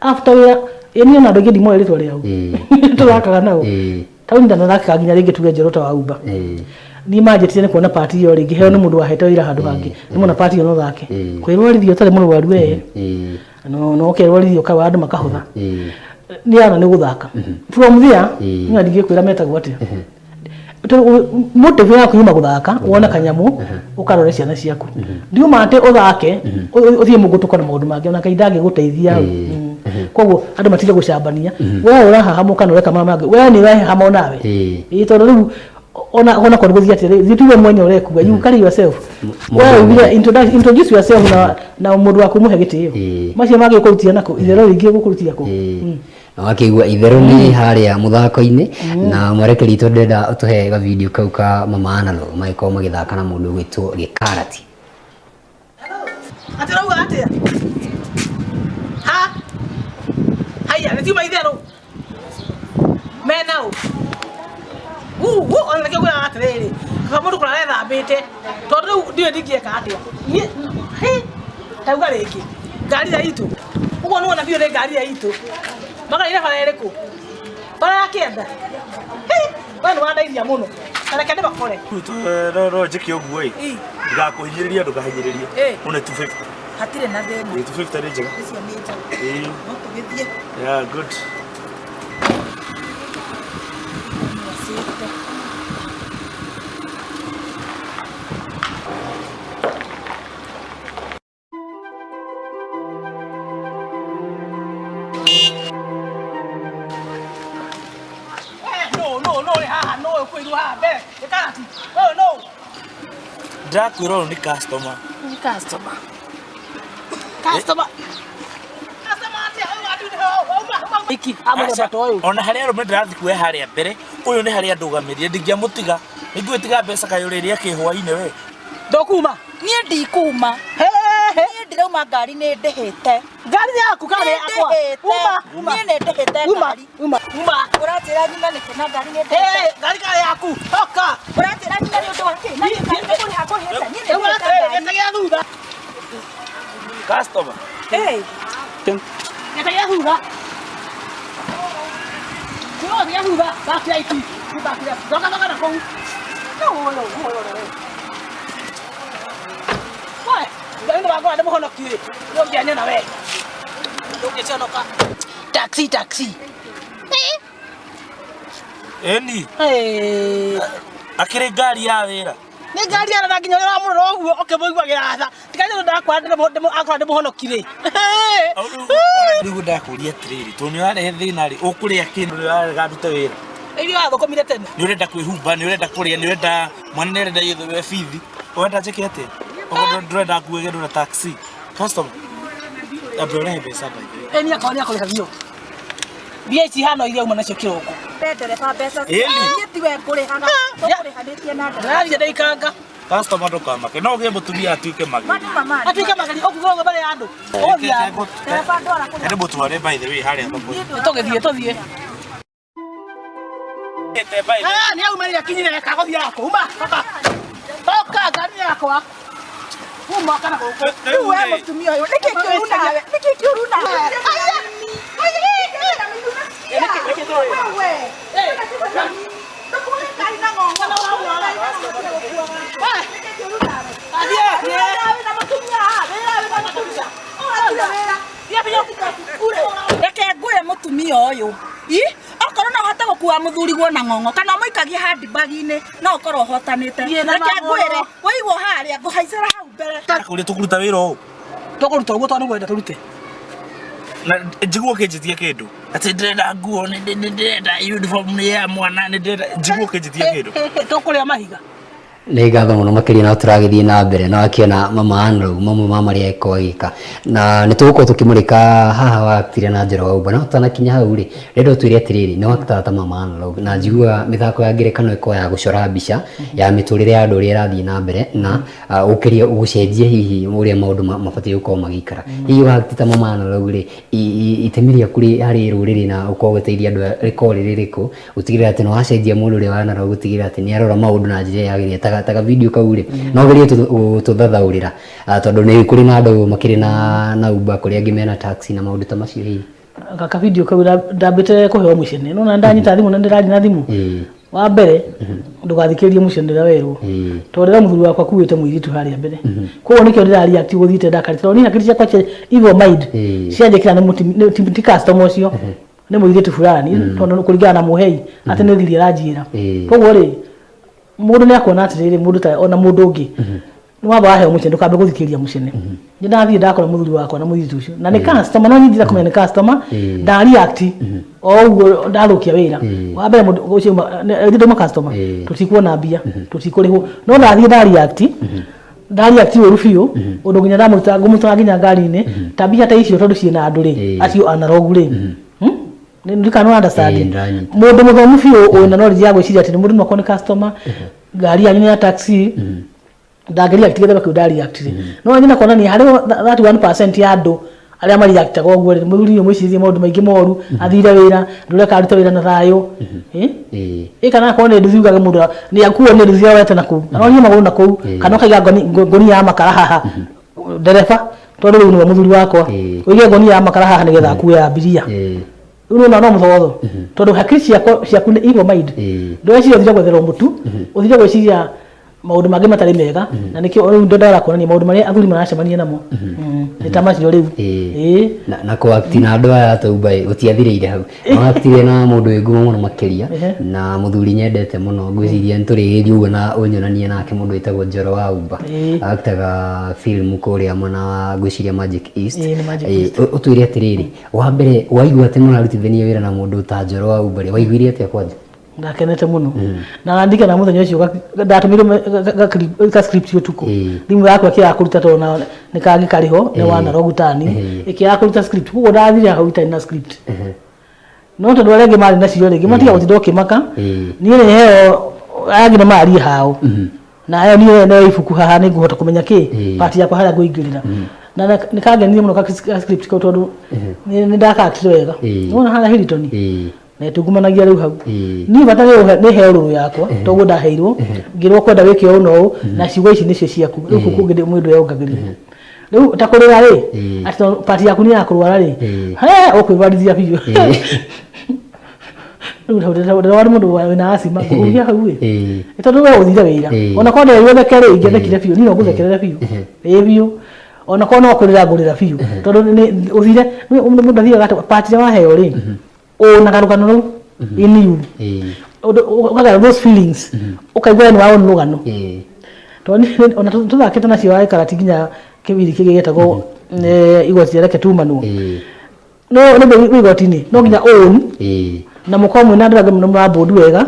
after wĩra. Ĩ niĩ ona andũ aingĩ ndimoĩ rĩtwa rĩao tũthakaga nao. Taũni ndanathakaga nginya rĩngĩ tuge njerũ ta wa Uber. Niĩ manjĩtire nĩ kuona part ĩyo rĩngĩ heo nĩ mũndũ wahete wĩra handũ hangĩ, nĩ mona part ĩyo no thake. Kwĩrwarithia ũtarĩ mũrwaru we, no ũkerwarithia ũkawa andũ makahũtha. Nĩ ana nĩ gũthaka from there. Niĩ ndingĩkwĩra metagwo atĩa. Motive yaku yuma guthaka wona kanyamu ukarore ciana ciaku. Ndiuma ati uthake uthie mugutuko na maundu mangi ona kai ndangiguteithia. Koguo andu matige gucambania, we urahahamuka na ureka maya mangi, we ni urahahama onawe. Ii tondu riu ona kwa guthie atiri thi tuwe mwenye urekua, you carry yourself. We ugire introduce yourself na mundu waku muhe gitio. Macio mangikurutia nako itherũ ringĩ gukurutia ku. Na wakĩigua itherũ nĩ harĩa mũthako-inĩ na mwerekeri witũ ndĩrenda ũtũhe ga video kau ka Mama Analog magĩkorwo magĩthaka na mũndũ ũgwĩtwo Gĩkarati. Atĩ ũrauga atĩa? Ha? Haya, nĩ tiuma itherũ. Mena ũ? Uu, ona nĩkĩo ngwĩraga atĩrĩrĩ, kaba mũndũ kũrara ethambĩte, tondũ rĩu ndiũĩ ndingĩeka atĩa. Niĩ, hĩ, ndauga rĩngĩ, ngari ĩrĩa itũ. Ũguo nĩwona biũ nĩ ngari ĩrĩa itũ. Magarire bara ĩrĩkũ? Bara ya kĩanda. Hĩ, we nĩ wandeithia mũno. Na reke ndĩmakore. No njĩke ũguo ĩ. Ndugakũhinyĩrĩria, ndũkahinyĩrĩrie. One 250. Hatirĩ na thĩna. Ĩ 250 nĩ njega. Icio nĩ njega. Ĩ. No tũgĩthiĩ. Yeah, good. Mwacĩte. No, no, no, haha, no, ũkwĩrwo haha mbere. Gĩkarati. Ũyũ no. Ndĩrakwĩra ũyũ nĩ customer. Nĩ customer. Customer. Customer atĩa? Ũyũ watu nĩ wauma, wauma. Iki, amũthemba ta ũyũ. Ona harĩa arũme ndĩrathiĩ kuoya harĩa mbere, ũyũ nĩ harĩa ndũgamĩrire, ndingĩamũtiga. Nĩngũgĩtiga mbeca kayũrĩria kĩhwainĩ we. Ndũkuma? Niĩ ndikuma. Niĩ ndĩrauma ngari nĩ ndĩhĩte. Ngari yaku kana yakwa? Uma, uma. Niĩ nĩ ndĩhĩte Uma, ngari. uma, uma. Ũranjĩra nyume nĩkĩ na ngari nĩ ndĩhĩte? Ngari kana yaku? Hoka. Ũranjĩra nyume nĩ ũndũ wa kĩ? Na niĩ ngari nĩ kũrĩha ngũrĩhĩte. Niĩ nĩ Rĩu ndĩhĩte atĩrĩrĩ, ngari. gĩtagĩa thutha. Customer. Gĩtagĩa thutha. Kũrĩa gĩtagĩa thutha, back right, back left. Coka, coka na kũu. No, no, no, no, no. We, Ngai nĩ wakora ndĩ mũhonokie. Ndũngĩanyona we. Ndũngĩconoka. Taxi, taxi. Ĩni. Akĩrĩ ngari ya wĩra. Nĩ ngari ya na nginya ũrĩa ũramũrora ũguo ũkĩmũiguagĩra tha. Tiga ndakora akora ndĩmũhonokie rĩ. Rĩu ndakũria atĩrĩrĩ, tondũ nĩ ũrarehe thĩna rĩ, ũkũrĩa kĩ nĩ ũrarega ndute wĩra? Irio wathũkũmire tene. Nĩ ũrenda kwĩhumba, nĩ ũrenda kũrĩa, nĩ ũrenda mwana nĩ arenda gĩthwe bithi. Ũrenda njĩke atĩa? Okorwo ndũrenda nguo ĩgendwo na taxi. Customer. Amba ũrehe mbeca by the way. Ĩni akorwo nĩ akũrĩha biũ. Mbia ici hano iria uma nacio kĩroko. We ndereba mbeca. Ĩni. Niĩ tiwe ngũrĩhaga. Tũkũrĩhanĩtie na ndereba. Ndĩrathiĩ ndaikanga. Customer ndũkamake. No ũgĩe mũtumia atuĩke mageri. Matuma ma. Atuĩke mageri ũkuga ũguo mbere ya andũ. Ũgũthiĩ andũ. Ndereba ndwara kũrĩa. Nĩ mũtware by the way harĩa thoko-inĩ. Tũgĩthiĩ, tũthiĩ. Nĩ aumĩrire akinyire kagũthiĩ gakũ. Uma, toka. Toka ngari yakwa. Uma kana gũkũ. Rĩu we mũtumia ũyũ, nĩkĩ kĩũru nawe? Nĩkĩ kĩũru nawe? Wewe. Ndũkũhe ngari na ng'ong'o. Nĩkĩ kĩũru nawe? Wĩra wĩna mũtumia haha, wĩra wĩna mũtumia. Ũratire wĩra. Reke ngwĩre mũtumia ũyũ. I, okorwo no ũhote gũkua mũthuriguo na ng'ong'o kana ũmũikagie handbag-inĩ no ũkorwo ũhotanĩte. Thiĩ na Reke ngwĩre, magũrũ. waigwo harĩa ngũhaicĩra hau mbere. Kũrĩa tũkũruta wĩra ũũ. Tũkũruta ũguo tondũ nĩguo tũrute. Na njiguo ũkĩnjĩtia kĩndũ. Atĩ ndĩrenda nguo, nĩ ndĩrenda uniform nĩ ya mwana, nĩ ndĩrenda njiguo ũkĩnjĩtia kĩndũ. Tũkũrĩa mahiga. Nĩ ngatho mũno makĩria no tũragĩthiĩ na mbere na wakĩona Mama Analog mamwe ma marĩa eko agĩka na nĩ tũgũkorwo tũkĩmũrĩka haha waktire na njĩra wa Uber no tũtanakinya hau rĩ rĩrĩa ũtwĩre atĩrĩrĩ nĩ waktaga ta Mama Analog na njiguaga mĩthako ya ngerekano ĩkoragwo ya gũcora mbica ya mĩtũrĩre ya andũ ũrĩa ĩrathiĩ na mbere na ũkĩria gũcenjia hihi ũrĩa maũndũ mabatiĩ gũkorwo magĩikara. Hihi wakti ta Mama Analog rĩ itemi rĩaku harĩ rũrĩrĩ na ũkorwo ũgĩteithia andũ rĩkorwo rĩrĩ rĩrĩkũ gũtigĩrĩra atĩ nĩ wacenjia mũndũ ũrĩa wa analog gũtigĩrĩra atĩ nĩ arora maũndũ na njĩra yagĩrĩire ta video kau rĩ no ũgerie gũtũthathaũrĩra tondũ nĩ kũrĩ na andũ makĩrĩ na Uber kũrĩ angĩ mena taxi na maũndũ ta macio hihi. Gaka video kau ndambĩte kũheo mũcene no na ndanyita thimũ na ndĩraria na thimũ. Wa mbere ndũgathikĩrĩrie mũcene ũrĩa werwo. Tondũ rĩrĩa mũthuri wakwa akuĩte mũirĩtu harĩa mbere. Koguo nĩkĩo ndĩraria ti gũthiĩte ndakarĩte tondũ niĩ hakiri ciakwa cia evil mind cianjĩkĩra nĩ ti customer ũcio nĩ mũirĩtu fulani tondũ kũringana na mũhei atĩ nĩ thiri aranjĩra. Koguo rĩ Mũndũ nĩ akuona atĩrĩrĩ, mũndũ ta ona mũndũ ũngĩ nĩ wamba waheo mũcene, ndũkambe gũthikĩrĩria mũcene. Nĩ ndathiĩ ndakora mũthuri wakwa na mũirĩtu ũcio na nĩ customer, no nyindire kũmenya nĩ customer. Nda react o ũguo, ndarũkia wĩra wa mbere, mũndũ ũcio ndauma customer, tũtikuona mbia, tũtikũrĩhwo. No ndathiĩ nda react, nda react ũru biũ, ũndũ nginya ndamũruta, ngũmũtwara nginya ngari-inĩ. Ta mbia ta icio, tondũ ciĩna andũ rĩ, acio analogu rĩ. Ndirikana understand. Ĩĩ, ndĩranyita. Mũndũ mũthomu biũ wĩna knowledge ya gwĩciria atĩ mũndũ no akorwo nĩ customer, ngari yanyu nĩ ya taxi, ndangĩreact gĩthemba kĩu ndareactire. No nyina kuonania harĩ 31% ya andũ arĩa mareactaga ũguo rĩ, mũthuri ũyũ mwĩciririe maũndũ maingĩ moru, athire wĩra, ndũreka arute wĩra na thayũ. Ĩ? Ĩ kana akorwo nĩ nduthi, ugaga mũndũ nĩ akuo nĩ nduthi yoete na kũu, arorie magũrũ na kũu, kana ũkaiga ngũnia ya makara haha, ndereba, tondũ rĩu nĩwe mũthuri wakwa, ũige ngũnia ya makara haha nĩgetha akue abiria. Rĩu nĩwona no mũthogotho, tondũ hakiri ciaku nĩ evil mind. Ndũreciria ũthire gwetherwo mũtu, ũthire gwĩciria maũndũ mangĩ matarĩ mega, na nĩkĩo rĩu ndendaga kuonania maũndũ marĩa athuri maracemania namo. Nĩ ta macio rĩu. Ĩĩ. Na kũakti na andũ aya atauba ĩ, gũtiathirĩire hau. Waktire na mũndũ wĩ ngumo mũno makĩria, na mũthuri nyendete mũno, ngwĩciria nĩ tũrĩgĩthiĩ ũguo na ũnyonanie nake, mũndũ wĩtagwo Njoro wa Uba. Aktaga film kũrĩa mwena wa, ngwĩciria, Magic East. Ĩĩ, nĩ Magic Ĩĩ, ũtwĩre atĩrĩrĩ, wa mbere waigua atĩ mũrarutithania wĩra na mũndũ ta Njoro wa Uba rĩ, waiguire atĩa kwanja? Ndakenete mũno na ndirikana mũthenya ũcio ndatũmĩirwo ka script ũtukũ. Thimũ yakwa ĩkĩaga kũruta, tondũ na nĩ kangĩ karĩho nĩ wa Narok tani, ĩkĩaga kũruta script, koguo ndathire hau itarĩ na script. No tondũ arĩa angĩ marĩ nacio rĩ, ngĩmatiga gũtinda ũkĩmaka. Niĩ nĩ heo, aya angĩ nĩ marie hao, na aya niĩ no ibuku haha nĩ ngũhota kũmenya kĩ part yakwa harĩa ngũingĩrĩra. Na nĩ kangenirie mũno ka script kau, tondũ nĩ ndakakire wega. Nĩwona harĩa Hilton na ĩtungumanagia rĩu hau, niĩ bata nĩ heo rũrũ yakwa, toguo ndaheirwo, ngĩrwo kwenda wĩke ũũ na ũũ, na ciugo ici nĩcio ciaku. Rĩu kũu kũngĩ mũndũ eyongagĩrĩra rĩu ta kũrĩra rĩ, atĩ tondũ part yaku nĩ ya kũrwara rĩ, he ũkwĩbarithia biũ. Rĩu hau ndĩrona mũndũ wĩna acima ngũhuhia hau ĩ. Nĩ tondũ we ũthire wĩra. Ona korwo ndĩraigua theke rĩ, ingĩathekire biũ, niĩ no ngũthekerere biũ, ĩĩ biũ. Ona korwo no kũrĩra ngũrĩra biũ, tondũ nĩ ũthire mũndũ athiaga atĩ part ĩrĩa waheo rĩ, ũnaga rũgano rũu in you, ũndũ ũkagĩa those feelings, ũkaigua nĩ waona rũgano. Tondũ ona tũthakĩte nacio waikara ti nginya kĩbindi kĩngĩ gĩtagwo igoti rĩa Reke Tumanwo. No nĩ wĩ igoti-inĩ no nginya own na mũkorwo mwĩna andũ angĩ mũno mũrabũndi wega.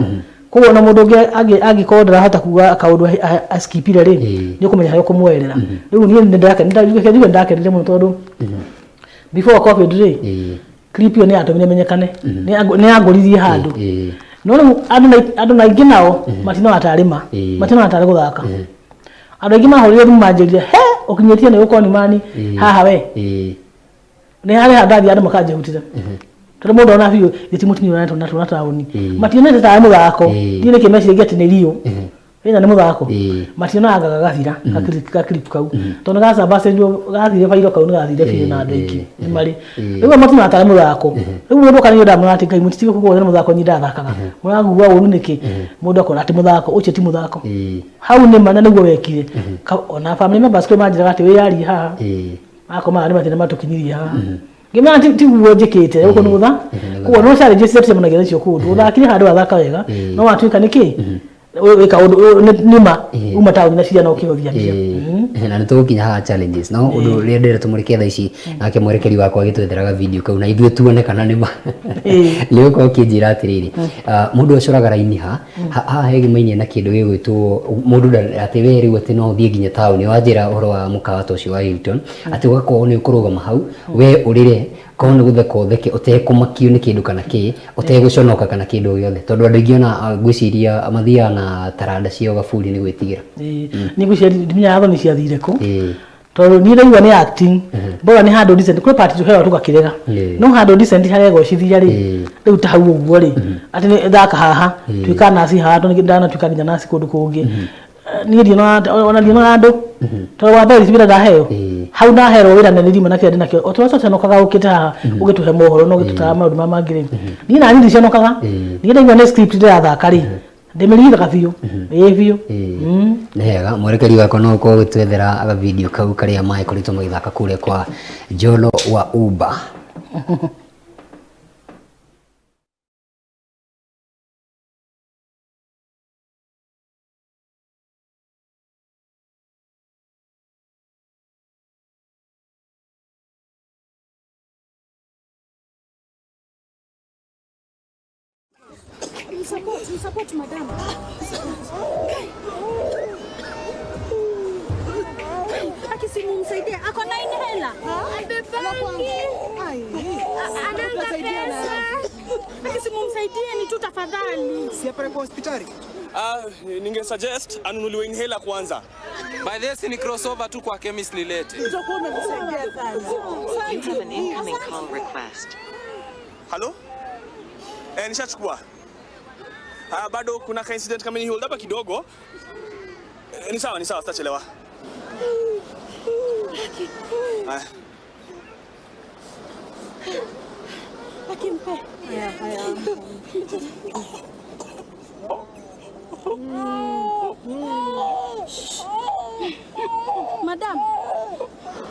Koguo ona mũndũ ũngĩ angĩkorwo ndarahota kuga kaũndũ askipire rĩ, nĩ ũkũmenya harĩa ũkũmwerera. Rĩu niĩ nĩ ndakenire mũno, tondũ before COVID rĩ, clip ĩyo nĩ yatũmire menyekane, nĩ yangũririe handũ. No rĩu andũ na aingĩ nao matinoga tarĩ ma, matinoga tarĩ gũthaka. Andũ aingĩ mahũrire thimũ manjĩrire he ũkinyĩtie nĩ gũkorwo mani haha we nĩ harĩ handũ ndathiĩ andũ makanjĩhutĩra, tondũ mũndũ ona biũ gĩti mũtumia ũrĩa na tũna taũni mationete tarĩ mũthako. Niĩ nĩkĩ meciragia atĩ nĩ riũ wĩna nĩ mũthako? Mationaga gagathira ga clip kau, tondũ nĩ gacabacĩrio, gathire bairo kau, nĩ gathire biũ na andũ aingĩ nĩ marĩ rĩu mationaga tarĩ mũthako. Rĩu mũndũ oka nĩ ndamwĩra atĩ Ngai mũtitige kuga nĩ mũthako, niĩ ndathakaga, mũragua ũru nĩkĩ? Mũndũ akona atĩ mũthako ũcio ti mũthako. Hau nĩ ma na nĩguo wekire. Ona family members kwĩ manjĩraga atĩ wĩyarie haha, makomaga nĩ mathĩna matũkinyirie haha, ngĩmera tiguo njĩkĩte gũkũ nĩ gũtha. Koguo no challenges ciria tũcemanagia nacio kũndũ ũthakire handũ wathaka wega, no watuĩka nĩkĩ wĩka ũndũ nĩma uma taũni na ciana ũkĩhũthia mbia. Na nĩ tũgũkinya haha challenges, no ũndũ ũrĩa ndĩrenda tũmũrĩke thaa ici, nake mwerekeri wakwa agĩtwetheraga video kau na ithuĩ tuone kana nĩ ma, nĩ ũkorwo ũkĩnjĩra atĩrĩrĩ, mũndũ acoraga raini ha haha hegimainie na kĩndũ gĩgwĩtwo mũndũ atĩ we rĩu atĩ no ũthiĩ nginya taũni, wanjĩra ũhoro wa mũkawa ta ũcio wa Hilton, atĩ ũgakorwo nĩ ũkũrũgama hau we ũrĩre, korwo nĩ gũtheka ũtheke ũtekũmakio nĩ kĩndũ kana kĩ, ũtegũconoka kana kĩndũ o gĩothe, tondũ andũ aingĩ ona ngwĩciria mathiaga na taranda ciao gaburi nĩ gwĩtigĩra. Niĩ ngwĩciria ndimenyaga thoni ciathire kũ, tondũ niĩ ndaigua nĩ acting, bora nĩ handũ decent. Kwĩ part tũheagwo tũgakĩrega, no handũ decent haregocithia rĩ, rĩu ta hau ũguo rĩ, atĩ nĩ thaka haha, tuĩka nurse haha, tondũ ndanatuĩka nginya nurse kũndũ kũngĩ. Niĩ ndionaga, ona ndionaga andũ, tondũ wa mbere ti wĩra ndaheo hau, ndaherwo wĩra na nĩrima na kĩrĩa ndĩnakĩo, o tũrĩa tũconokaga ũkĩte haha ũgĩtũhe mohoro na ũgĩtũtara maũndũ maya mangĩ rĩ, niĩ naniĩ ndiconokaga. Niĩ ndaigua nĩ script ndĩrathaka rĩ, ndĩmĩrithaga biũ, ĩĩ biũ. Nĩ hega, mwerekeri wakwa no ũkorwo ũgĩtwethera ga video kau karĩa magĩkoretwo magĩthaka kũrĩa kwa Njolo wa Uber. Msupport, msupport madam. Aki si mumsaidie. Ako na inhaler. Abebangi. Ananga pesa. Aki si mumsaidieni tu tafadhali. Si apelekwe hospitali? Ah, ninge suggest anunuliwe inhaler kwanza. By this ni crossover tu kwa chemist nilete. Utakuwa umetusaidia sana. You have an incoming call request. Halo? Eh, nishachukua. Ah, bado kuna ka incident kama ni hold hapa kidogo. Eh, ni sawa, sitachelewa. Haya. Aki mpe. Madam,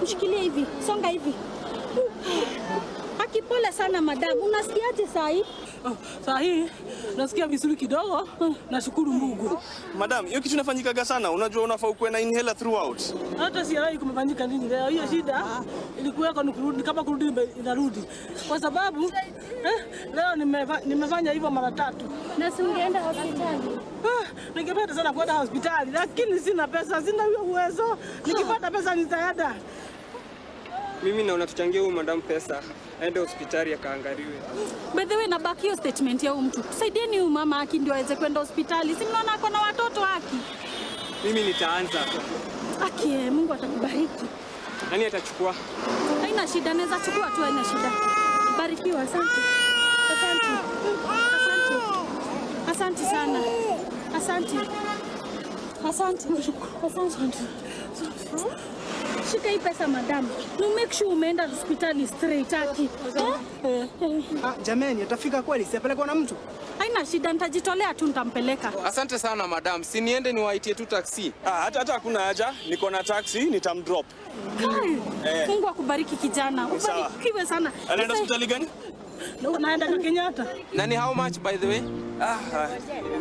mshikilie hivi, songa hivi. Aki, pole sana madam, unasikiaje saa hii? Saa hii nasikia vizuri kidogo, nashukuru Mungu. Madam, hiyo kitu inafanyikaga sana. Unajua unafaa ukuwe na inhaler throughout. Hata sielewi kumefanyika nini leo. Hiyo shida ilikuweko ni kurudi, kama kurudi inarudi, kwa sababu leo nimefanya hivyo mara tatu. Na si ungeenda hospitali? Ah, ningependa sana kwenda hospitali lakini sina pesa, sina huo uwezo. Nikipata pesa nitaenda. Mimi naona tuchangie huyu madam pesa aende hospitali akaangaliwe. By the way, nabaki hiyo statement ya huyu mtu. Saidieni huyu mama Aki ndio aweze kwenda hospitali. Si mnaona ako na watoto Aki. Mimi nitaanza. Aki, Mungu atakubariki. Nani atachukua? Haina shida, naweza chukua tu, haina shida. Barikiwa, asante. Asante. Asante. Asante sana. Asante. Asante. Asante. Shika hii pesa madam. No make sure umeenda hospitali straight Aki. Eh? Ah, jameni, atafika kweli? Si apelekwe na mtu? Haina shida, nitajitolea tu nitampeleka. Asante sana madam. Si niende niwaitie tu taxi. Ah, hata hakuna haja. Niko na taxi, nitamdrop. Kai. Eh. Mungu akubariki kijana. Sawa. Ubarikiwe sana. Anaenda hospitali gani? Naenda kwa Kenyatta. Na ni how much by the way? Ah,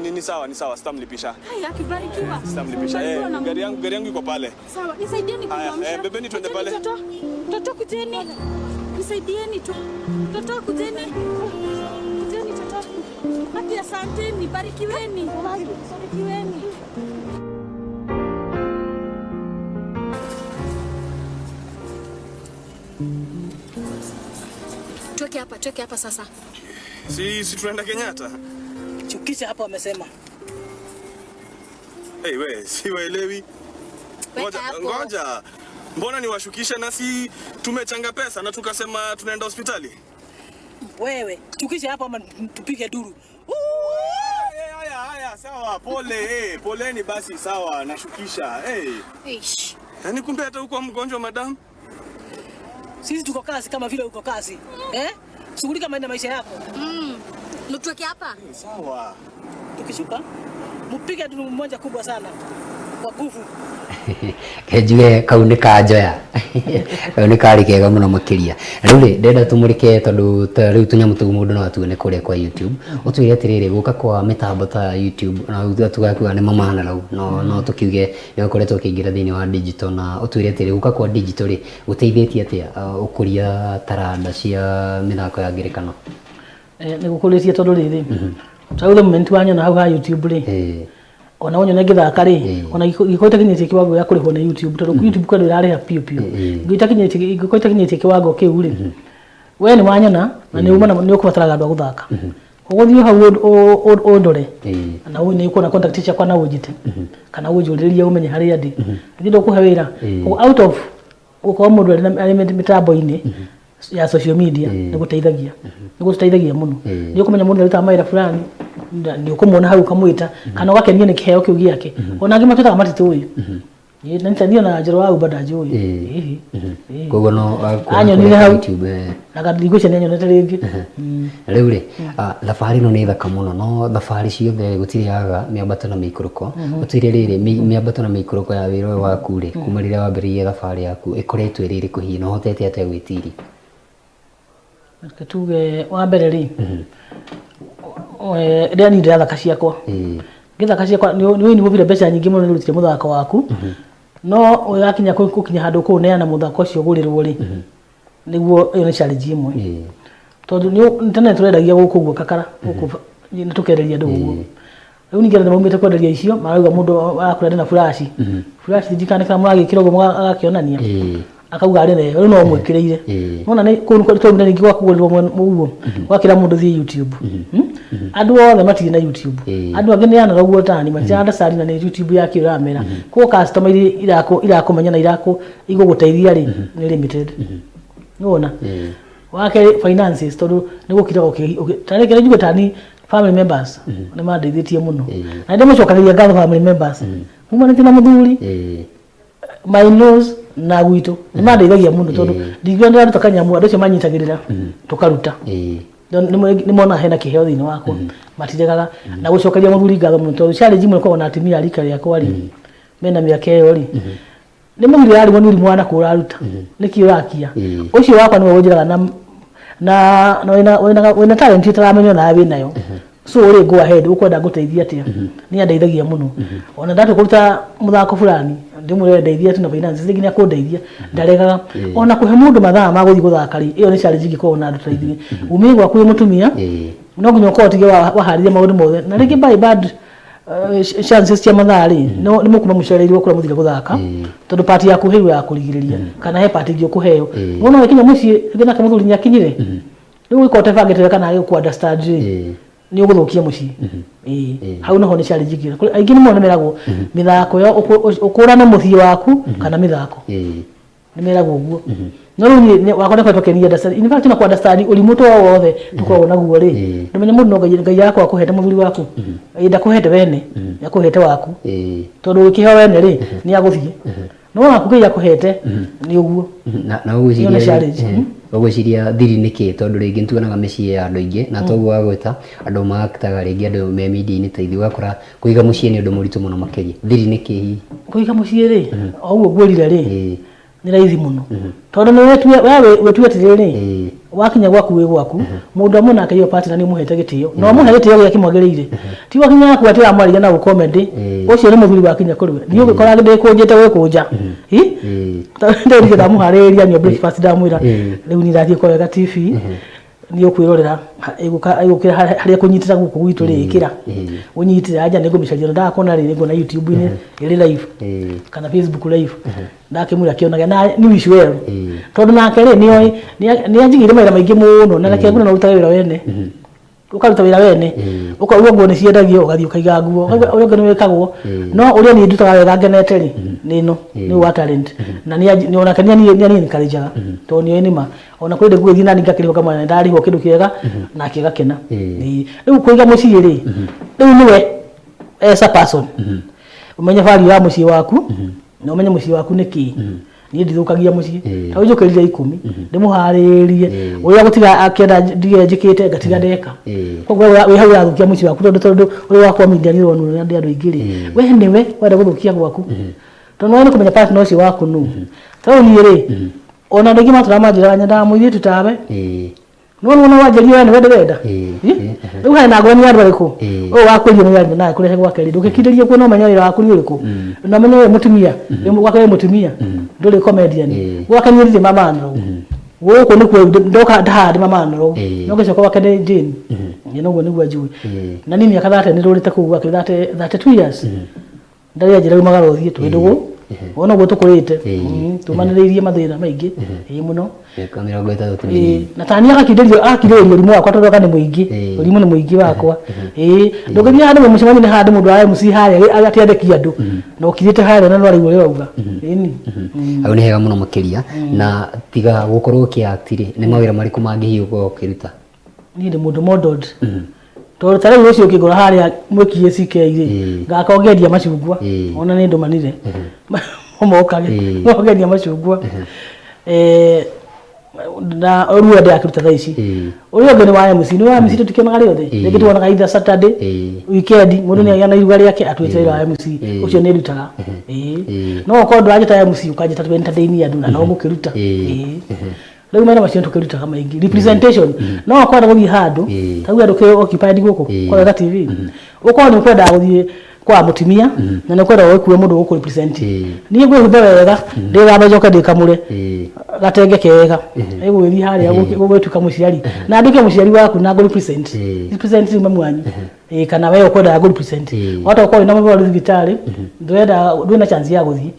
ni sawa, ni sawa, sitamlipisha. Hai, akibarikiwa. Sitamlipisha. Barikiwa Eh, na gari Mungu. yangu iko pale. Sawa, nisaidieni Haya, kumwamsha. bebeni tuende Kujeni pale. Toto, toto kujeni. Nisaidieni tu. Toto kujeni. Kujeni toto. Haki asanteni, barikiweni. Barikiweni. Tuweke hapa, tuweke hapa sasa. Si tunaenda Kenyatta? Chukisha hapa wamesema. Hey, we, siwaelewi. Ngoja, hapo. ngoja. Mbona niwashukishe na si tumechanga pesa na tukasema tunaenda hospitali? Wewe, chukisha hapa ama tupige duru. Eh, haya haya, sawa, pole, poleni basi, sawa, nashukisha. Ish. Yaani kumbe hata huko mgonjwa madam? Sisi tuko kazi kama vile uko kazi. Eh? Shughulika na maisha yako. Tuweke hapa. Sawa. Tukishuka, mpige duru moja kubwa sana kwa nguvu. Kenjuge kau nĩ kanjoya kau nĩ karĩ kega mũno makĩria. Na rĩu rĩ, ndĩrenda tũmũrĩke tondũ ta rĩu tũnyamũ tũu mũndũ no atuone kũrĩa kwa YouTube. Ũtwĩre atĩrĩrĩ, gũka kwa mĩtambo ta YouTube na tugakiuga nĩ mamana rau, no tũkiuge nĩ ũkoretwo ũkĩingĩra thĩinĩ wa digital, na ũtwĩre atĩrĩrĩ, gũka kwa digital rĩ gũteithĩtie atĩa ũkũria taranda cia mĩthako ya ngerekano? Nĩ gũkũrĩtie tondũ rĩrĩ, ta rĩu the moment wanyona hau ha YouTube rĩ, ona wanyona ngĩthaka rĩ, ona gĩkorwo itakinyĩtie kĩwango gĩa kũrĩhwo nĩ YouTube, tondũ YouTube kwendwo ĩrarĩha biũ biũ. Ingĩkorwo itakinyĩtie kĩwango kĩu rĩ, we nĩ wanyona na nĩ uma nĩ ũkũbataraga andũ a gũthaka. Ũgũthiĩ hau ũndore na nĩ ũkuona contact ciakwa na ũnjĩte kana ũnjũrĩrĩrie ũmenye harĩa ndĩ. Ningĩ ndũkũhe wĩra. Koguo out of gũkorwo mũndũ arĩ mĩtambo-inĩ ya social media nĩ gũteithagia, nĩ gũteithagia mũno. Nĩ ũkũmenya mũndũ arutaga mawĩra fulani, nĩ ũkũmuona hau ũkamwĩta kana ũgakenio nĩ kĩheo kĩu gĩake. Ona angĩ matwĩtaga matitũĩ. Na nĩ na Njoro wa Uber ndanjũĩ. Ĩĩ. Koguo no Anyonire hau. YouTube. Na ngwĩciria nĩ anyonete rĩngĩ. Rĩu rĩ, thabarĩ ĩno nĩ thaka mũno, no thabarĩ ciothe gũtirĩ yaga mĩambato na mĩikũrũko. Ũtwĩre rĩrĩ, mĩambato na mĩikũrũko ya wĩra ũyũ waku rĩ, kuma rĩrĩa wambĩrĩirie thabarĩ yaku ĩkoretwo ĩrĩ ĩrĩkũ hihi, na ũhotete atĩa gwĩtiria? Reke tuge wa mbere rĩ, rĩrĩa niĩ ndĩrathaka ciakwa, ngĩthaka ciakwa nĩ ũinivũbire mbeca nyingĩ mũno nĩ ũrutire mũthako waku, no ũgakinya gũkinya handũ kũũneana mũthako ũcio ũgũrĩrwo rĩ, nĩguo ĩyo nĩ challenge ĩmwe. Tondũ nĩ tene tũrendagia gũkũ ũguo kakara, gũkũ Nĩ tũkenderia andũ ũguo. Rĩu ningĩ andũ nĩmaumĩte kwenderia icio marauga mũndũ arakũra ndĩ na flash. Flash ndikane kana mũragĩkĩra ũguo agakĩonania. Akauga arĩ nayo rĩu no ũmwĩkĩrĩire. Nona nĩ kũu nĩkuo twaumire ningĩ gwa kũgũrĩrwo ũguo gwakĩra mũndũ thiĩ YouTube. Andũ othe matirĩ na YouTube. Andũ angĩ nĩ analog o tani matirĩ understand na nĩ YouTube ya kĩ ũramera. Koguo customer iria irakũmenya na igũgũteithia rĩ nĩ limited. Nĩwona? Wa kerĩ finances tondũ nĩ gũkiraga ta reke njuge tani family members nĩ mandeithĩtie mũno. Na nĩ ndĩmũcokagĩria ngatho family members. Mumanĩte na mũthuri my in-laws na gwitũ nĩ mandeithagia mũno tondũ ndingiuga ndĩraruta kanyamũ andũ acio manyitagĩrĩra tũkaruta. Nĩ monaga hena kĩheo thĩinĩ wakwa matiregaga na gũcokeria mũthuri ngatho mũno tondũ challenge imwe ĩkoragwo na atumia a rika rĩakwa rĩ mena mĩaka ĩyo rĩ nĩ mũthuri ararigwo nĩ ũrimũ wa nakũ ũraruta nĩkĩ ũrakia ũcio wakwa nĩwe ũnjĩraga na na na wĩna wĩna talent ĩtaramenywo nawe wĩnayo so rĩ go ahead ũkwenda ngũteithie atĩa nĩ andeithagia mũno ona ndatua kũruta mũthako fulani ndĩmwĩre ndeithia tu na finance rĩngĩ nĩ akũndeithia ndaregaga ona kũhe mũndũ mathaa ma gũthiĩ gũthaka rĩ ĩyo nĩ challenge ĩngĩkorwo na andũ ta ithuĩ umie gwaku wĩ mũtumia no nginya ũkorwo ũtige waharĩria maũndũ mothe na rĩngĩ by bad chances cia mathaa rĩ no nĩ mũkuma mũcereirwo kũrĩa mũthire gũthaka tondũ part yaku heirwo ya kũrigĩrĩria kana he part ĩngĩ ũkũheo wona wakinya mũciĩ rĩngĩ nake mũthuri nĩ akinyire rĩu ũgĩkorwo ũtebangĩte kana agĩkũ understand rĩ nĩ ũgũthũkia mũciĩ. Ĩĩ hau naho nĩ challenge ĩngĩ. Kũrĩ aingĩ nĩ monemeragwo mĩthako ĩyo ũkũrane mũciĩ waku kana mĩthako nĩ meragwo ũguo no rĩu niĩ wakwa nĩkoretwo akĩnia understand in fact na ku understand ũrimũ to wothe tũkoragwo naguo rĩ ndũmenye mũndũ no Ngai Ngai yakwa akũhete mũthuri waku ĩ ndakũhete wene akũhete waku tondũ ũgĩkĩheo wene rĩ nĩ agũthiĩ no waku Ngai akũhete nĩ ũguo na Ĩyo nĩ ũgwĩciria challenge. Ũgwĩciria thiri nĩ kĩ tondũ rĩngĩ nĩtuonaga mĩciĩ ya andũ aingĩ na toguo wagweta andũ maktaga rĩngĩ andũ me media-inĩ ta ithuĩ ũgakora kũiga mũciĩ nĩ ũndũ mũritũ mũno makĩria thiri nĩ kĩ hihi? Kũiga mũciĩ rĩ o ũguo ngwĩrire rĩ nĩ raithi mũno tondũ nĩ we wĩtue atĩrĩrĩ wakinya gwaku wĩ gwaku mũndũ amwe nake your partner nĩ ũmũhete gĩtĩo na ũmũhe gĩtĩo gĩrĩa kĩmwagĩrĩire ti wakinya gwaku atĩ ũramwarĩria na gũkomendĩ ũcio nĩ mũthuri wakinya kũrĩ we niĩ ũgĩkora ndĩkũnjĩte gwĩkũnja ndĩrire ndamũharĩrĩria nyua breakfast ndamwĩra rĩu niĩ ndathiĩ kwa Wega TV nĩ ũkwĩrorera ĩgũkĩra harĩa kũnyitĩra gũkũ gwitũ rĩ ĩkĩra ũnyitĩre anja nĩ ngũmĩcaria ndakuona rĩ nĩnguona YouTube-inĩ ĩrĩ live kana Facebook live ndakĩmwĩra kĩonage na nĩ wish well tondũ nake rĩ nĩoĩ nĩ anjigĩire mawĩra maingĩ mũno na reke nguona no ũrutage wĩra wene ũkaruta wĩra wene ũkauga nguo nĩ ciendagio ũgathiĩ ũkaiga nguo ũkauga ũrĩa ũngĩ nĩ wĩkagwo no ũrĩa niĩ ndutaga wega ngenete rĩ nĩ ĩno nĩ wa talent na nĩ onake nĩ ani encourage tondũ nĩoĩ nĩ ma ona kwĩ ndĩgũgĩthiĩ nani ngakĩrĩhwo ngamwĩra nĩ ndarĩhwo kĩndũ kĩega nake agakena. Ĩĩ. Rĩu kũiga mũciĩ rĩ rĩu nĩwe as a person ũmenye value ya mũciĩ waku na ũmenye mũciĩ waku nĩ kĩĩ. Niĩ ndithũkagia mũciĩ ta rĩu njũkĩrire ikũmi ndĩmũharĩrĩrie ũrĩa gũtiga akĩenda ndige njĩkĩte ngatiga ndeka. Koguo wĩ hau ũrathũkia mũciĩ waku tondũ tondũ ũrĩa wakwa media nĩ ũronwo nĩ andũ aingĩ rĩ we nĩwe wenda gũthũkia gwaku tondũ nĩwagĩrĩirwo kũmenya partner ũcio waku nũ. Ta rĩu niĩ rĩ ona andũ aingĩ matũraga manjĩraga nyendaga mũirĩtu tawe no nĩwona wanjĩria we nĩwe ndĩrenda. Rĩu hena ngũrani ya andũ arĩkũ ũyũ wakwĩrio nĩ aria nawe kũrehe gwake rĩ ndũngĩkindĩria kuo no ũmenye wĩra waku nĩ ũrĩkũ na ũmenye we mũtumia gwake wĩ mũtumia ndũrĩ comedian gwake niĩ ndirĩ mama analogue gũkũ nĩkuo ndoka ndahaha ndĩ mama analogue no ngĩcoka gwake nĩ Jane ĩ noguo nĩguo njũĩ na niĩ mĩaka 30 nĩ ndũrĩte kũu gwake 32 years ndarĩ anjĩra umagara ũthiĩ twĩ ndũgũ wona ũguo tũkũrĩte tumanĩrĩirie mathĩna maingĩ ĩĩ mũno. Mĩaka 30 ti mĩnini. Na tani agakindĩrio agakindĩrĩrio ũrimũ wakwa tondũ anga nĩ mũingĩ ũrimũ nĩ mũingĩ wakwa ĩĩ ndũngĩthiĩ handũ mũcemanio-inĩ handũ mũndũ wa MC harĩa akĩandĩki andũ na ũkirĩte harĩa na nĩwarĩguo ũrĩa ũrauga ĩni. Hau nĩ hega mũno makĩria na tiga gũkorwo ũkĩ act rĩ nĩ mawĩra marĩkũ mangĩ hihi ũkoragwo ũkĩruta? Niĩ ndĩ mũndũ modeled tondũ ta rĩu rũciũ ũkĩngora harĩa mwĩki ACK rĩ ngakorwo ngĩendia macungwa ona nĩ ndũmanire mokage ngakorwo ngĩendia macungwa na ũrĩa ndĩrakĩruta thaa ici ũrĩa ũngĩ nĩ wa MC nĩ wa MC tũtikĩonaga rĩothe rĩngĩ tuonaga either Saturday weekend mũndũ nĩ agĩa na iruga rĩake atuĩte wĩra wa MC ũcio nĩ ndutaga no okorwo ndũranjĩta MC ũkanjĩta tu entertain andũ na no ngũkĩruta. Rĩu mawĩra macio nĩtũkĩrutaga maingĩ. Representation, no ũkwenda gũthiĩ handũ, ta uge andũ kĩ occupied gũkũ kwa Wega TV, ũkorwo nĩ ũkwendaga gũthiĩ kwa mũtumia na nĩ ũkwenda gũgĩkue mũndũ gũkũ represent. Niĩ ngwĩhumba wega, ndĩthambe njoke ndĩkamũre gatenge kega, ĩgũgĩthiĩ harĩa gũgĩtuĩka mũciari na nduĩke mũciari waku na ngũ represent. Represent rĩu mamu wanyu. Ĩĩ, kana we ũkwendaga ngũ represent. Wahota gũkorwo wĩna mũrwaru thibitarĩ, ndũrenda, ndũrĩ na chance ya gũthiĩ.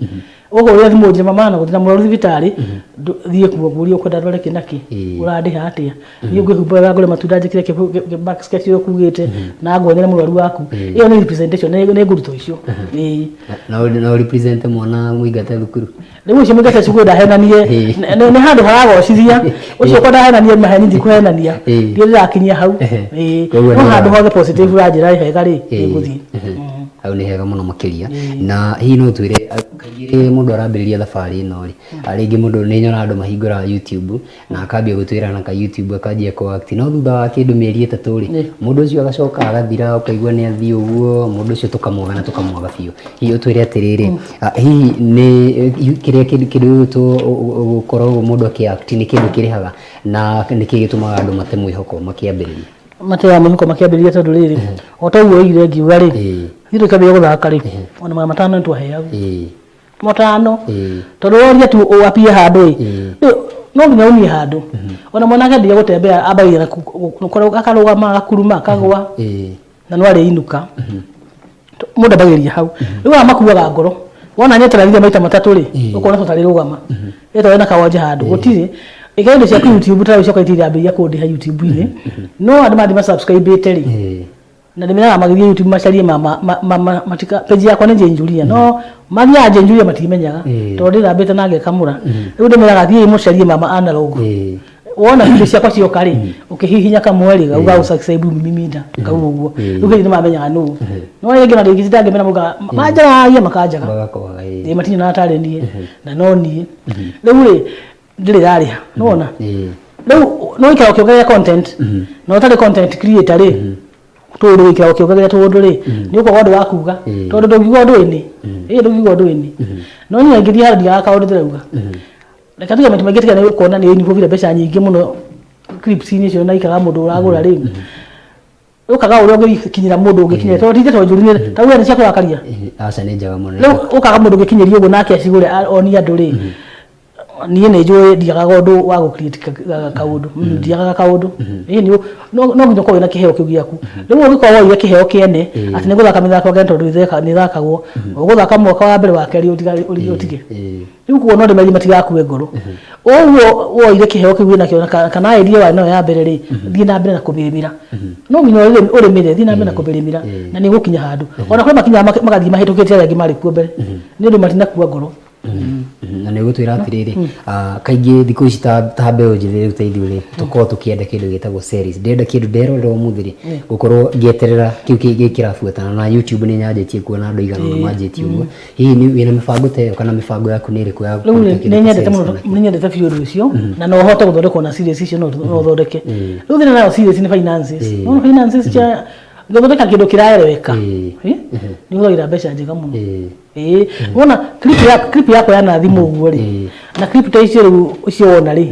Ũhũrĩre thimũ ũnjĩre mama na gũthiĩ na mũrwaru thibitarĩ, thiĩ kuo ngũrie ũkwenda ndware kĩ na kĩ, ũrandĩha atĩa. Niĩ ngwĩhumba wega ngũre matunda njĩkĩre basket ũrĩa ũkugĩte na nguonere mũrwaru waku. Ĩyo nĩ representation, nĩ ngũruta ũcio. Ĩĩ. Na represent mwana mũingate thukuru. Rĩu ũcio mũingate cukuru ndahenanie, nĩ handũ haragocithia, ũcio ũkwenda ahenanie maheni ndikũhenania, ndirĩ ndĩrakinyia hau. Ĩĩ. Koguo No nĩ handũ ũra- hothe positive ũranjĩra nĩ hega rĩ, nĩngũthiĩ. Hau nĩ hega mũno makĩria. Na hihi no ũtwĩre kaingĩ mũndũ arambĩrĩria thabarĩ ĩno rĩ, rĩngĩ mũndũ nĩ nyonaga andũ mahingũraga YouTube na akambia gũtwĩra na ka YouTube akanjia kũ act, no thutha wa kĩndũ mĩeri 3 rĩ, mũndũ ũcio agacoka agathira, ũkaigua nĩ athiĩ ũguo, mũndũ ũcio tũkamwaga na tũkamwaga biũ. Hihi ũtwĩre atĩrĩrĩ, hihi nĩ kĩrĩa kĩndũ gĩgwĩtwo gũkorwo mũndũ akĩ act nĩ kĩndũ kĩrĩhaga na nĩkĩ gĩtũmaga andũ mate mwĩhoko makĩambĩrĩria? Mateaga mwĩhoko makĩambĩrĩria tondũ rĩrĩ, o ta ũguo oigire ngiuga rĩ, ithuĩ tũkĩambĩrĩria gũthaka rĩ, ona 500 nĩ twaheagwo. 500. Tondũ woria tu ũapie handũ ĩ, no nginya umie handũ. Ona mwana akĩambia gũtembea ambagia na akarũgama, agakuruma, akagwa, na no arĩinũka. Mũndũ ambagĩrĩria hau. Rĩu aya makuaga ngoro. Wona nyetererire maita matatũ rĩ, ũkona ta ũtarĩrũgama. Ĩtwa na kawanja handũ, gũtirĩ. Ĩkĩra indo ciaku YouTube ta rĩu ciakwa itirĩ irambĩrĩria kũndĩha YouTube-inĩ. No andũ mathiĩ ma subscribe-ĩte rĩ, na ndĩmeraga magĩthiĩ YouTube macarie matika, page yakwa nĩ Jane Julia, no mathiaga Jane Julia matimenyaga, tondũ ndĩthambĩte na ngekamũra. Rĩu ndĩmeraga thiĩi mũcarie mama analog. Wona video ciakwa cioka rĩ, ũkĩhihinya kamwe rĩ, gauga ũsubscribe miminda, kau ũguo. Rĩu hĩndĩ nĩmamenyaga nũ. No rĩngĩ na rĩngĩ ndangĩmera maugaga, manjaragia makanjaga. Magakwaga, ĩĩ. Ĩĩ matinyonaga tarĩ niĩ, na no niĩ. Rĩu rĩ, ndirĩ rarĩha, nĩwona? Rĩu no ũikara ũkĩongerera content, na ũtarĩ content creator rĩ, tũũndũ wĩkĩra ũkĩongerera tũũndũ rĩ, nĩ ũkwaga ũndũ wa kuga, tondũ ndũngiuga ũndũ ĩnĩ, ĩĩ ndũngiuga ũndũ ĩnĩ. No niĩ ngĩthiĩ handũ ndiagaga kaũndũ ndĩrauga. Reke tuge maita maingĩ tiga nĩ ũkuona nĩ involve mbeca nyingĩ mũno clips-inĩ icio na ikaga mũndũ ũragũra rĩ, ũkaga ũrĩa ũngĩkinyĩra mũndũ ũngĩkinyĩra, tondũ ti ndeto njũru nĩ ta uge nĩ cia kũrakaria. Aca nĩ njega mũno. Rĩu ũkaga mũndũ ũngĩkinyĩria ũguo nake acigũre onie andũ rĩ, niĩ nĩ njũĩ ndiagaga ũndũ wa gũ create kaũndũ, ndiagaga kaũndũ. Ĩĩ nĩ no nginya ũkorwo wĩna kĩheo kĩu gĩaku. Rĩu ũngĩkorwo woire kĩheo kĩene atĩ nĩ gũthaka mĩthako ngene tondũ nĩ ĩthakagwo, ũgũthaka mwaka wa mbere wa kerĩ ũtige. Rĩu koguo no ndĩmerie matigakue ngoro. Ũguo woire kĩheo kĩu wĩnakĩo na kana idea warĩ nayo ya mbere rĩ, thiĩ na mbere na kũmĩrĩmĩra. No nginya ũrĩmĩre, thiĩ na mbere na kũmĩrĩmĩra na nĩ ũgũkinya handũ. Ona kwĩ makinyaga magathiĩ mahĩtũkĩte arĩa angĩ marĩ kuo mbere, nĩ ũndũ matinakua ngoro. Na nĩ ũgũtwĩra atĩrĩrĩ, kaingĩ thikũ ici ta mbeũ njĩthĩ rĩu ta ithuĩ rĩ, tũkoragwo tũkĩenda kĩndũ gĩtagwo series. Ndĩrenda kĩndũ nderorera ũmũthĩ rĩ, ngũkorwo ngĩeterera kĩu kĩngĩ kĩrabuatana na YouTube nĩ nyanjĩtie kuona andũ aigana ũna manjĩtie ũguo. Hihi nĩ wĩna mĩbango ta ĩyo kana mĩbango yaku nĩ ĩrĩkũ ya Rĩu kũruta kĩndũ nĩ ta nyendete series mũno kana kĩ? nĩ nyendete biũ ũndũ ũcio na no ũhote gũthondekwo na series icio no ũthondeke. Rĩu thĩna nayo series nĩ finances. Nĩwona finances cia gũthondeka kĩndũ kĩraeleweka. Nĩ ũhũthagĩra mbeca njega mũno. Ĩĩ, wona clip ya clip yakwa ya na thimũ ũguo rĩ, na clip ta icio rĩu icio wona rĩ,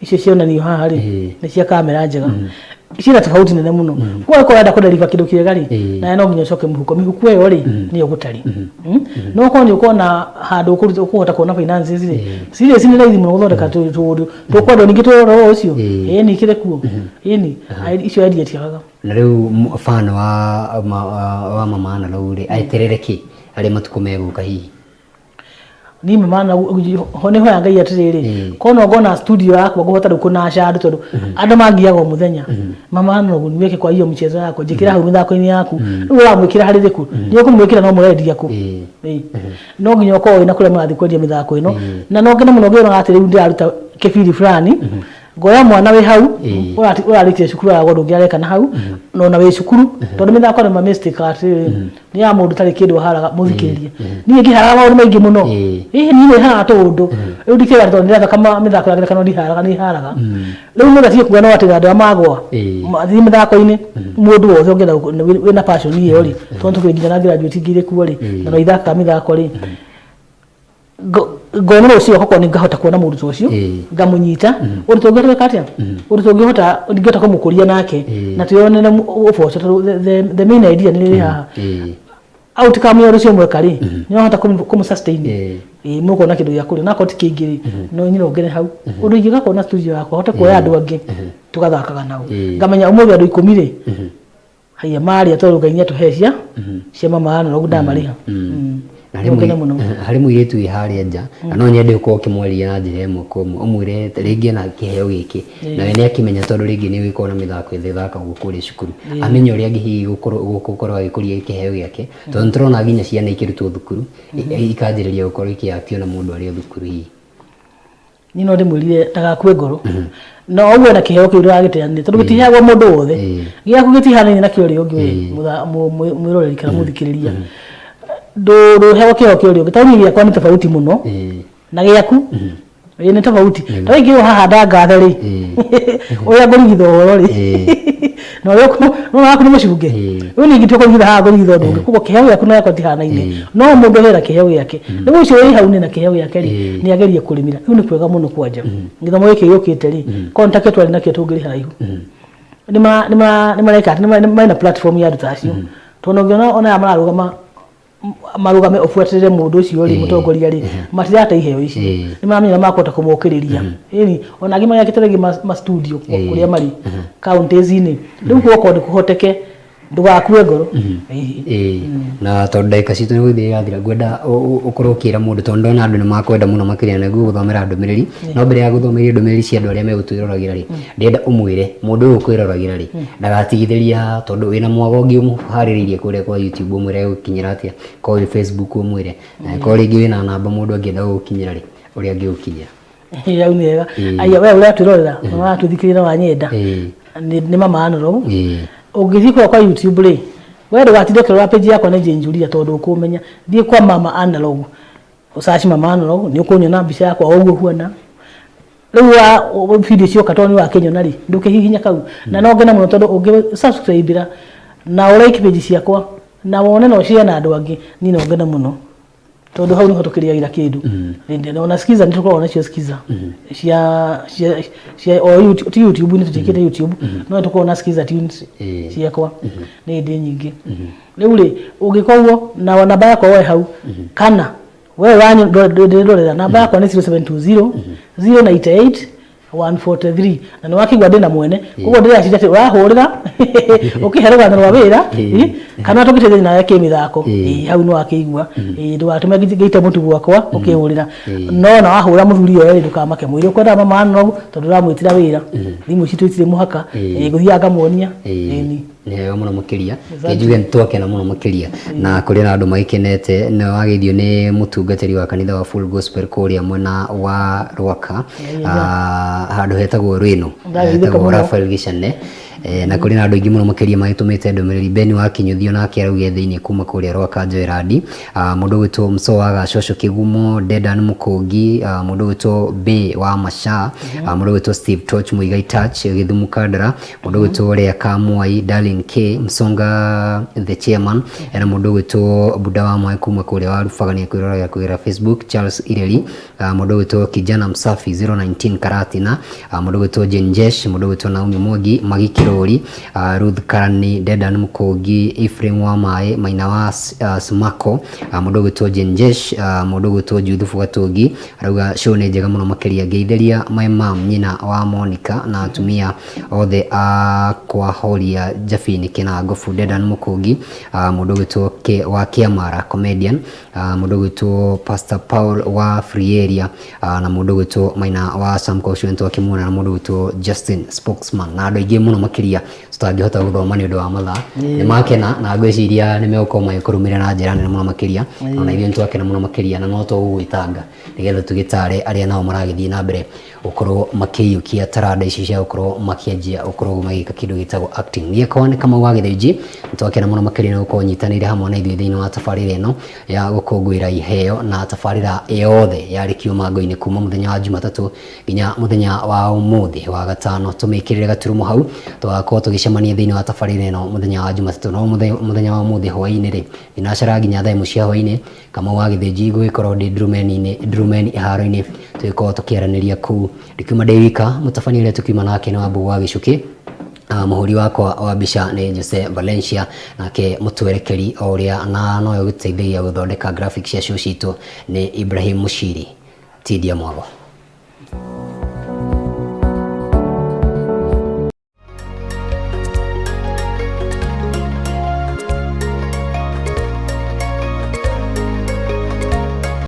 icio cionanio haha rĩ, nĩ cia kamera njega. Ciĩna tofauti nene mũno. Koguo angĩkorwo ũrenda kũdeliver kĩndũ kĩega rĩ, nawe no nginya ũcoke mũhuko. Mĩhuko ĩyo rĩ, nĩyo ũgũtari. No okorwo nĩ ũkuona handũ ũkũhota kuona finances rĩ, series nĩ raithi mũno gũthondeka tũũndũ. Tũkwendwo ningĩ tũroro ũcio, ĩni ikĩrĩ kuo. Ĩni, icio idea itiagaga. Na rĩu fan wa mama Analog rĩ, eterere kĩ harĩ matukũ megũka hihi? Niĩ mama Analog nĩ hoya Ngai atĩrĩrĩ, korwo no ngona studio yakwa ngũhota rĩu kũnaca andũ tondũ andũ mangiaga o mũthenya. Mama Analog niweke kwa hiyo mchezo yako, njĩkĩra hau mĩthako-inĩ yaku. Rĩu ũramwĩkĩra harĩ rĩkũ? Nĩ ũkũmwĩkĩra no mũrendia kũ? No nginya ũkorwo wĩna kũrĩa mũrathiĩ kwendia mĩthako ĩno. Na no ngene mũno ngĩona atĩ rĩu ndĩraruta kĩbindi fulani, ngoya mwana wĩ hau ũrarĩkia cukuru agwo ũndũ ũngĩ areka na hau na ona wĩ cukuru tondũ mĩthako nĩ ma mistake atĩrĩrĩ nĩ ya mũndũ ũtarĩ kĩndũ aharaga mũthikĩrĩrie. Niĩ ngĩharaga maũndũ maingĩ mũno, ĩĩ niĩ nĩ haraga tũũndũ rĩu ndikĩũra tondũ ndĩrathaka mĩthako ya ngerekano ndiharaga nĩ haraga. Rĩu mũndũ atige kuga no atĩ andũ arĩa magwa mathiĩ mĩthako-inĩ, mũndũ wothe ũngĩenda wĩna passion ĩyo rĩ, tondũ tũkĩrĩ nginya na graduate ingĩ irĩ kuo rĩ, na no ithakaga mĩthako rĩ, Ngona rũciũ okorwo nĩ ngahota kuona mũndũ ta ũcio, ngamũnyita ũndũ tũngĩhota gwĩka atĩa, ũndũ tũngĩhota ndingĩhota kũmũkũria nake na twĩyonere ũboco, tondũ the main idea nĩ rĩrĩ haha, outcome ya rũciũ mweka rĩ, nĩ wahota kũmũ sustain, ĩĩ, mũkona kĩndũ gĩa kũrĩa, na akorwo ti kĩingĩ rĩ, no nyine ongere hau ũndũ ingĩka kuona studio yakwa hote kuoya andũ angĩ tũgathakaga nao, ngamenya ũmũthĩ andũ 10 rĩ, haiya marĩa, tondũ Ngai nĩatũhe cia mama na ndamarĩha. Na Nĩ ngene mũno. Harĩ mũirĩtu wĩ harĩa nja na no nyende ũkorwo ũkĩmwarĩria na njĩra ĩmwe kwa ĩmwe, ũmwĩre rĩngĩ ena kĩheo gĩkĩ nawe nĩ akĩmenya, tondũ rĩngĩ nĩ ũgĩkorwo na mĩthako ĩthakagwo kũrĩa cukuru, amenye ũrĩa angĩ hihi gũkorwo agĩkũria kĩheo gĩake, tondũ nĩ tũrona nginya ciana ikĩrutwo thukuru ikanjĩrĩria gũkorwo ikĩaktio na mũndũ arĩ o thukuru hihi. Niĩ no ndĩmwĩrire ndagakue ngoro, no ũguo na kĩheo kĩu ndũgagĩteanĩrie, tondũ gĩtiheagwo mũndũ wothe. Gĩaku gĩtihanaine na kĩa ũrĩa ũngĩ. We mwĩroreri kana mũthikĩrĩria, ndũheagwo kĩheo kĩa ũrĩa ũngĩ, tondũ niĩ gĩakwa nĩ tofauti mũno na gĩaku. Ĩĩ, nĩ tofauti. Ta rĩngĩ haha ndangathe rĩ, ũrĩa ngũrigitha ũhoro rĩ, na ũrĩa no waku nĩ mũcunge, rĩu niĩ ingĩtua kũrigitha haha, ngũrigitha ũndũ ũngĩ. Koguo kĩheo gĩaku na gĩakwa itihanaine, no mũndũ hera kĩheo gĩake. Rĩu ũcio wĩ hau nĩ na kĩheo gĩake rĩ, nĩ agerie kũrĩmĩra. Rĩu nĩ kwega mũno kwanja gĩthomo gĩkĩ gĩũkĩte rĩ, korwo nĩ takĩo twarĩ nakĩo tũngĩrĩ haraihu. Nĩ mareka atĩ mena platform ya andũ ta acio, tondũ ũngĩona ona aya mararũgama marũgame ũbuatĩrĩre mũndũ ũcio rĩ, mũtongoria rĩ, matirate iheo icio, nĩ maramenya makũhota kũmũkĩrĩria. Ĩni ona angĩ magĩakĩte rĩngĩ ma studio kũrĩa marĩ counties-inĩ. Rĩu gwokorwo nĩ kũhoteke, ndũgakue ngoro. Ĩĩ. Ĩĩ, na tondũ ndagĩka citũ nĩ gũthiĩ irathira, ngwenda ũkorwo ũkĩra mũndũ, tondũ ndona andũ nĩ makwenda mũno makĩria na gũthomera ndũmĩrĩri. No mbere ya gũthomeria ndũmĩrĩri cia andũ arĩa megũtwĩroragĩra rĩ, ndĩrenda ũmwĩre mũndũ ũyũ ũkwĩroragĩra rĩ, ndagatigithĩria, tondũ wĩna mwago ũngĩ ũmũharĩrĩirie kũrĩa kwa YouTube, ũmwĩre egũkinyĩra atĩa, korwo wĩ Facebook ũmwĩre, na korwo rĩngĩ wĩna namba mũndũ angĩenda gũgũkinyĩra rĩ, ũrĩa angĩgũkinyĩra. Ĩĩ, hau nĩ hega. Aya, we ũratwĩrorera, ũratũthikĩrĩra, wanyenda, nĩ mama Anoro. Ũngĩthiĩ kũrĩa kwa YouTube rĩ, we ndũgatinde ũkĩrora page yakwa nĩ Jane Julia, tondũ ũkũmenya. Thiĩ kwa Mama Analog, ũsearch Mama Analog, nĩ ũkũnyona mbica yakwa o ũguo huana. Rĩu wa video cioka, tondũ nĩ wakĩnyona rĩ, ndũkĩhihinya kau na no ngene mũno, tondũ ũngĩ subscribe na ũ like page ciakwa na wone na ũshare na andũ angĩ, niĩ no ngene mũno, tondũ hau nĩho tũkĩrĩagĩra kĩndũ. Ona skiza nĩ tũkoragwo nacio, skiza cia o YouTube, ti YouTube nĩ tũtiĩkĩte YouTube, no nĩ tũkoragwo na skiza tunes ciakwa nĩ ndĩ nyingĩ. Rĩu rĩ, ũngĩka ũguo na namba yakwa woe hau, kana we wandorera, namba yakwa nĩ 0720 098 143, na nĩ wakĩigua ndĩna mwene, koguo ndĩraciria atĩ ũrahũrĩra ũkĩhe rũgano rwa wĩra, kana tũngĩteithania nawe kĩmĩthako. Ĩ, hau nĩ wakĩigua. Ĩ, ndũgatũme ngĩite mũtu gwakwa ũkĩhũrĩra, no na wahũra mũthuri ũyũ rĩ, ndũkamake, mwĩre ũkwenda mama Anogu, tondũ ũramwĩtĩra wĩra. Thimũ citũ itirĩ mũhaka. Ĩ, ngũthiaga ngamuonia. Ĩni. Nĩ wega mũno makĩria. Njuge nĩ twakena mũno makĩria na kũrĩ na andũ magĩkenete. Nĩ wageithio nĩ mũtungatĩri wa kanitha wa Full Gospel kũrĩa mwena wa Rwaka, handũ hetagwo Rwĩnũ, Ndageithĩka hetagwo mũno. Raphael Gĩcane. Na kũrĩ na andũ aingĩ mũno makĩria magĩtũmĩte ndũmĩrĩri. Ben wa Kĩnyũthi onake arauge thĩinĩ kuma kũrĩa Rwaka Joerandi, mũndũ ũgwĩtwo Mso wa Gacũcũ Kĩgumo, Dedan Mũkũngi, mũndũ ũgwĩtwo Bay wa Macha, mũndũ ũgwĩtwo Steve Toch Mũigai Touch Gĩthumu Kandara, mũndũ ũgwĩtwo Lea Kamwai, Darlin K Msonga the chairman, ena mũndũ ũgwĩtwo Buda wa Mwaĩ kuma kũrĩa wa Rubaga, nĩ ekwĩroragĩra kũgerera Facebook, Charles Ireri, mũndũ ũgwĩtwo Kijana Msafi 019 Karatina, mũndũ ũgwĩtwo Jane Jesh, mũndũ ũgwĩtwo Naomi Mwangi, Magi Kirori, Ruth Karani, Dedan Mũkũngi, Ephraim wa Maĩ, Maina wa Smako, mũndũ ũgwĩtwo Jane Jesh, mũndũ ũgwĩtwo Juthufu Gatũngi arauga show nĩ njega mũno makĩria, ngeithĩria my mom, nyina wa Monica, na atumia othe a kwa Horia Jabini Kĩnangobu, Dedan Mũkũngi, mũndũ ũgwĩtwo wa Kĩamara comedian, mũndũ ũgwĩtwo Pastor Paul wa Free Area, na mũndũ ũgwĩtwo Maina wa Samco, ũcio nĩtwakĩmuona, na mũndũ ũgwĩtwo Justin Spokesman, na andũ aingĩ mũno makĩria tũtangĩhota gũthoma nĩ ũndũ wa mathaa. Nĩ makena na ngwĩciria nĩ megũkorwo magĩkũrũmĩrĩra na njĩra nene mũno makĩria. Ona ithuĩ nĩ twakena mũno makĩria, na no tũgũgwĩtanga nĩgetha tũgĩtare arĩa nao maragĩthiĩ na mbere. Gũkorwo makĩiyũkia taranda ici cia gũkorwo makĩanjia gũkorwo magĩka kĩndũ gĩtagwo acting. Niĩ kwa nĩ Kamau wa Gĩthĩnji, nĩtwakena mũno makĩria nĩ gũkorwo nyitanĩire hamwe na ithuĩ thĩinĩ wa tabarĩra ĩno ya gũkũngũĩra iheo na tabarĩra yothe ya Rĩkiũma Ngo-inĩ kuma mũthenya wa Jumatatũ nginya mũthenya wa ũmũthĩ wa gatano. Tũmĩkĩrĩre gaturumo hau, tũgakorwo tũgĩcemania thĩinĩ wa tabarĩra ĩno mũthenya wa Jumatatũ, no mũthenya wa ũmũthĩ hwaĩ-inĩ rĩ, thinacara nginya thaa 1 cia hwaĩ-inĩ, Kamau wa Gĩthĩnji gũgĩkorwo ndĩ ndurumeni-inĩ, ndurumeni iharo-inĩ, tũgĩkorwo tũkĩaranĩria kũu. Ndikiuma ndĩ wika, mũtabania ũrĩa tũkiuma nake nĩ Wambũgũ wa Gĩcukĩ. Mũhũri wakwa wa mbica nĩ Jose Valencia, nake mũtwerekeri o ũrĩa na nowe ũgĩtũteithagia gũthondeka graphics cia show citũ nĩ Ibrahim Mushiri. Tindia mwago.